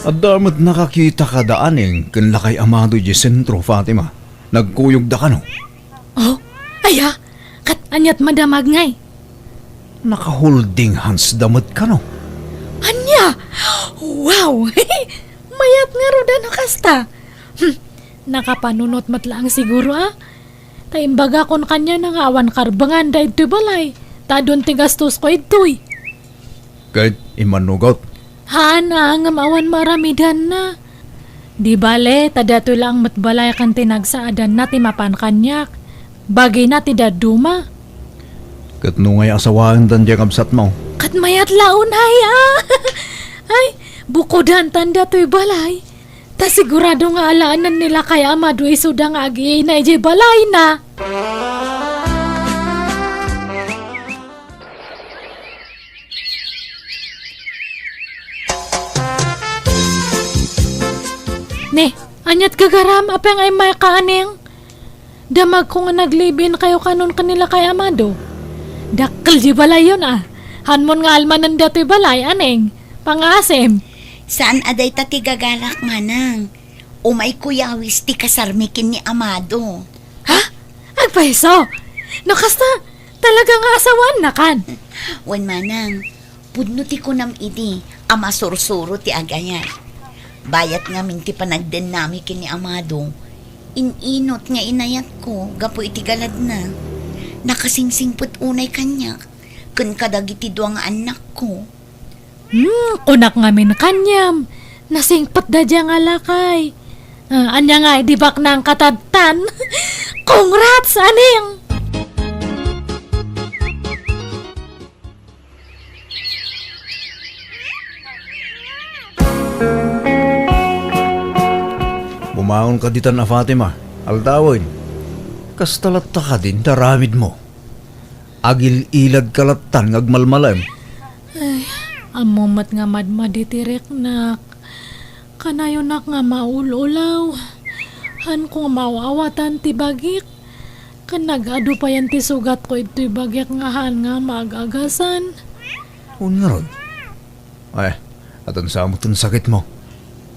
Adda met nakakita kada Aneng ken Lakay Amado idiay sentro, Fatima. Nagkuyogda kano? Oh, aya? Ket aniat madamag ngay? Naka-holding hands da met kano? Ania? Wow! Mayat ngarud a no kasta. Hmm, nakapanunot met laeng siguro, a? Ta imbagakon kaniana nga awan karbenganda idtoy balay, ta adun ti gastosko idtoy. Ket immanugot? Haan a, ngem awan maaramidanna. Di bale, ta datoy laeng met balay ken ti nagsaadanna ti mapan kaniak. Bagina ti dadduma. Ket no ngay asawaendan diay kabsatmo? Ket mayat la unay a. Ay, bukodantan datoy balay. Ta sigurado nga alaenen ni Lakay Amado isuda nga agiina idiay balayna. Ne, aniat gagaram, apay nga immayka, Aneng? Damagko nga nag-live-in kayo kanon ken ni Lakay Amado. Dakkel diay balayon a. Hanmon nga almanen datoy balay, Aneng. Pangasim. Saan a dayta ti gagarak, manang. Umayko yawis ti kasarmi ken ni Amado. Ha? Agpayso? No kasta, talaga nga asawaannakan? Wen manang, pudno ti kunam idi a masursuro ti agayat. Bayat ngamin ti panagdennami ken ni Amado, in-inot nga inayatko gapu iti galadna. Nakasingsingpet unay kaniak ken kadagiti dua nga annakko. Hmm, kunak ngamin kaniam, nasingpet daydiay nga lakay. Ah, ania nga idi baknang katadtan? Congrats, Aning! Bumaonka ditan a Fatima, aldawen. Kasta latta kadin ti aramidmo. Agil-iladka lattan nga agmalmalem. Ay, ammom met nga madmadi ti riknak. Kanayonak nga maul-ulaw. Haanko nga maaw-awatan ti bagik. Ken nag-adu payen ti sugatko ditoy bagik nga haan nga maag-agasan. Wen ngarud? Ay, adansa met ti sakitmo.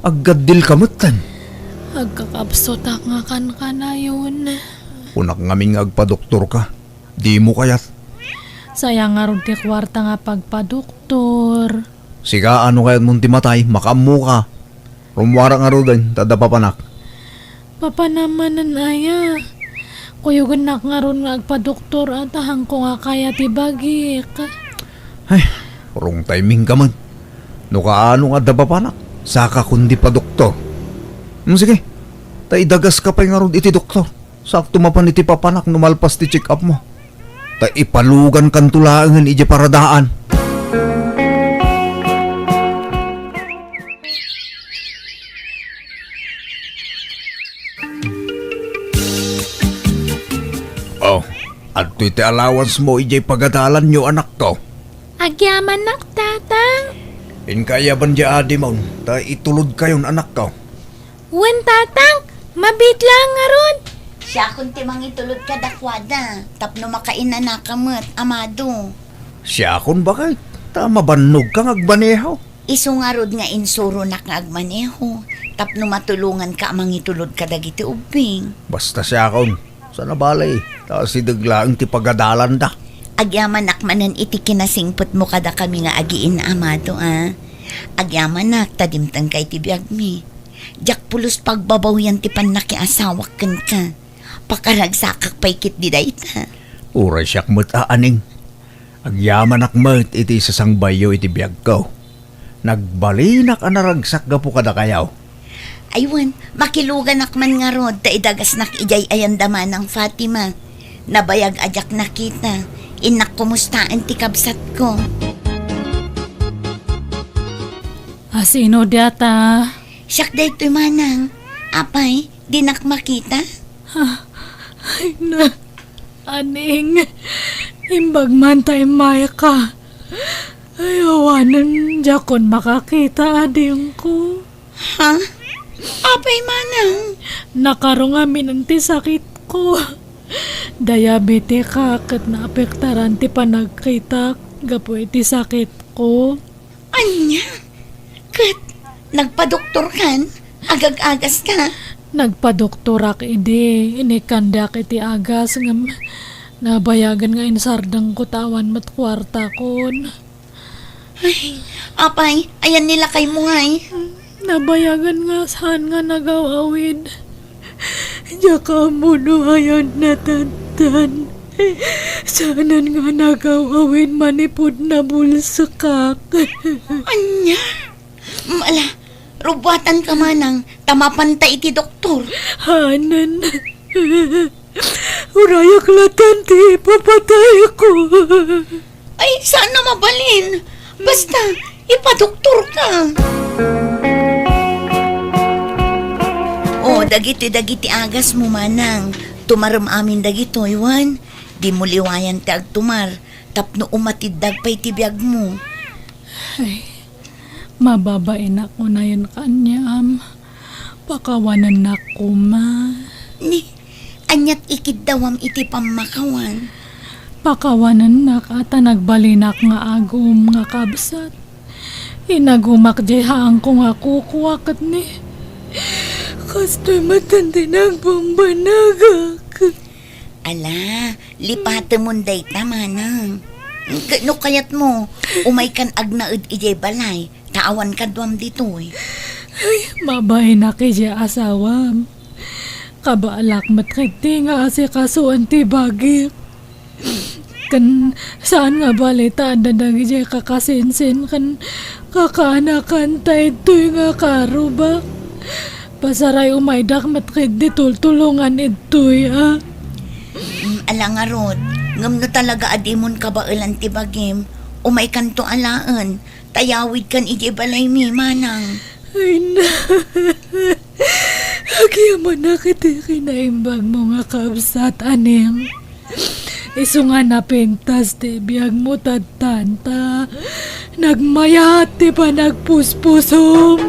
Aggaddilka metten. Agkakabsutak nga kankanayon. Kunak ngamin nga agpadoktorka. Dimo kayat? Sayang ngarud ti kuarta nga pagpadoktor. Sika, no kayatmon ti matay, makaammoka. Rummuarak ngaruden, ta adda papanak. Papanam manen aya? Kuyogennak ngarud nga agpadoktor, a ta haanko nga kaya ti bagik. Ay, urong timingka met. No kaano nga adda papanak, sakakon ti padoktor. Hmm, sige, ta idagaska pay ngarud iti doktor. Sakto mapan iti papanak no malpas ti check-up mo. Ta ipalugankanto laengen idiay paradaan. Oh, adtoy ti allowance mo idiay pagadalanyo, anakko. Agyamanak, Tatang. Inka ayaban diay adimon, ta itulodkayon, anakko. Wen, Tatang, mabiit laeng ngarud. Siakon ti mangitulod kadakuada, tapno makainanaka met, Amado. Siakon, baket, ta mabannogka nga agmaneho. Isu ngarud nga insuronak nga agmaneho, tapno matulonganka a mangitulod kadagiti ubbing. Basta siakon, sana bale, ta asideg laeng ti pagadalanda. Agyamanak manen iti kinasingpetmo kadakami nga agiin, Amado, a. Agyamanak ta dimtengka iti biagmi. Diak pulos pagbabawian ti pannakiasawak kenka. Pakaragsakak pay ketdi dayta. Uray siak met a, Aning. Agyamanak met iti sasangbayyo iti biagko. Nagbalinak a naragsak gapu kadakayo. Ay wen, makiluganak man ngarud ta idagasnak idiay ayanda manang Fatima. Nabayag a diak nakita. Innak kumustaen ti kabsatko. A, sino diata? Siak daytoy, manang. Apay, dinak makita? Ah, ay na, Aning, imbag man ta immayka. Ay, awanen, diakon makakita, adingko. Ha? Apay, manang? Nakarong amin ti sakitko. Diabetika ket naapektaran ti panagkitak gapu iti sakitko. Ania? Ket nagpadoktorkan? Agag-agaska? Nagpadoktorak idi, inikkandiak iti agas ngem nabayagen nga insardengko ta awan met kuartakon. Ay, apay, ayan ni lakaymo ngay? Nabayagen nga saan nga nagaw-awid. Diak ammo no ayan natantan. Saanen nga nagaw-awid manipud nabulsekak. Ania? Mala, rubuatanka manang ta mapanta iti doktor. Hanen. Urayak latta ti ipapatayko. Ay, saan a mabalin. Basta, ipadoktorka. O, dagiti, dagiti agasmo, manang. Tumarem amin dagitoy, wen. Dimo liwayan ti agtumar, tapno umatidda pay ti biagmo. Ay, mababainak unayen kaniam. Pakawanennak koma. Ni, aniat ikiddawam iti pammakawan? Pakawanennak a ta nagbalinak nga agum nga kabsat. Inagumak diay haanko nga kukua ket ni, Kastoy met ti nagbambanagak. Ala, lipatemon dayta, manang. Ket no kayatmo, umaykan agnaed idiay balay, ta awan kaduam ditoy. Ay, mabainak idiay asawam. Kabaalak met ketdi nga asikasuan ti bagik. Ken saan nga bali ta adda dagidiay kakasinsin ken kakaanakan ta ittoy nga karubak. Pasaray umaydak met ketdi tultulongan ittoy, a? Mm, ala ngarud, ngem no talaga a dimon kabaelan ti bagim, umaykanto alaen, ta yawidkan idiay balaymi, manang. Ay na, agyamanak iti kinaimbagmo nga kabsat, Aning. Isu nga napintas ti biagmo tatta, nagmayat ti panagpuspusom.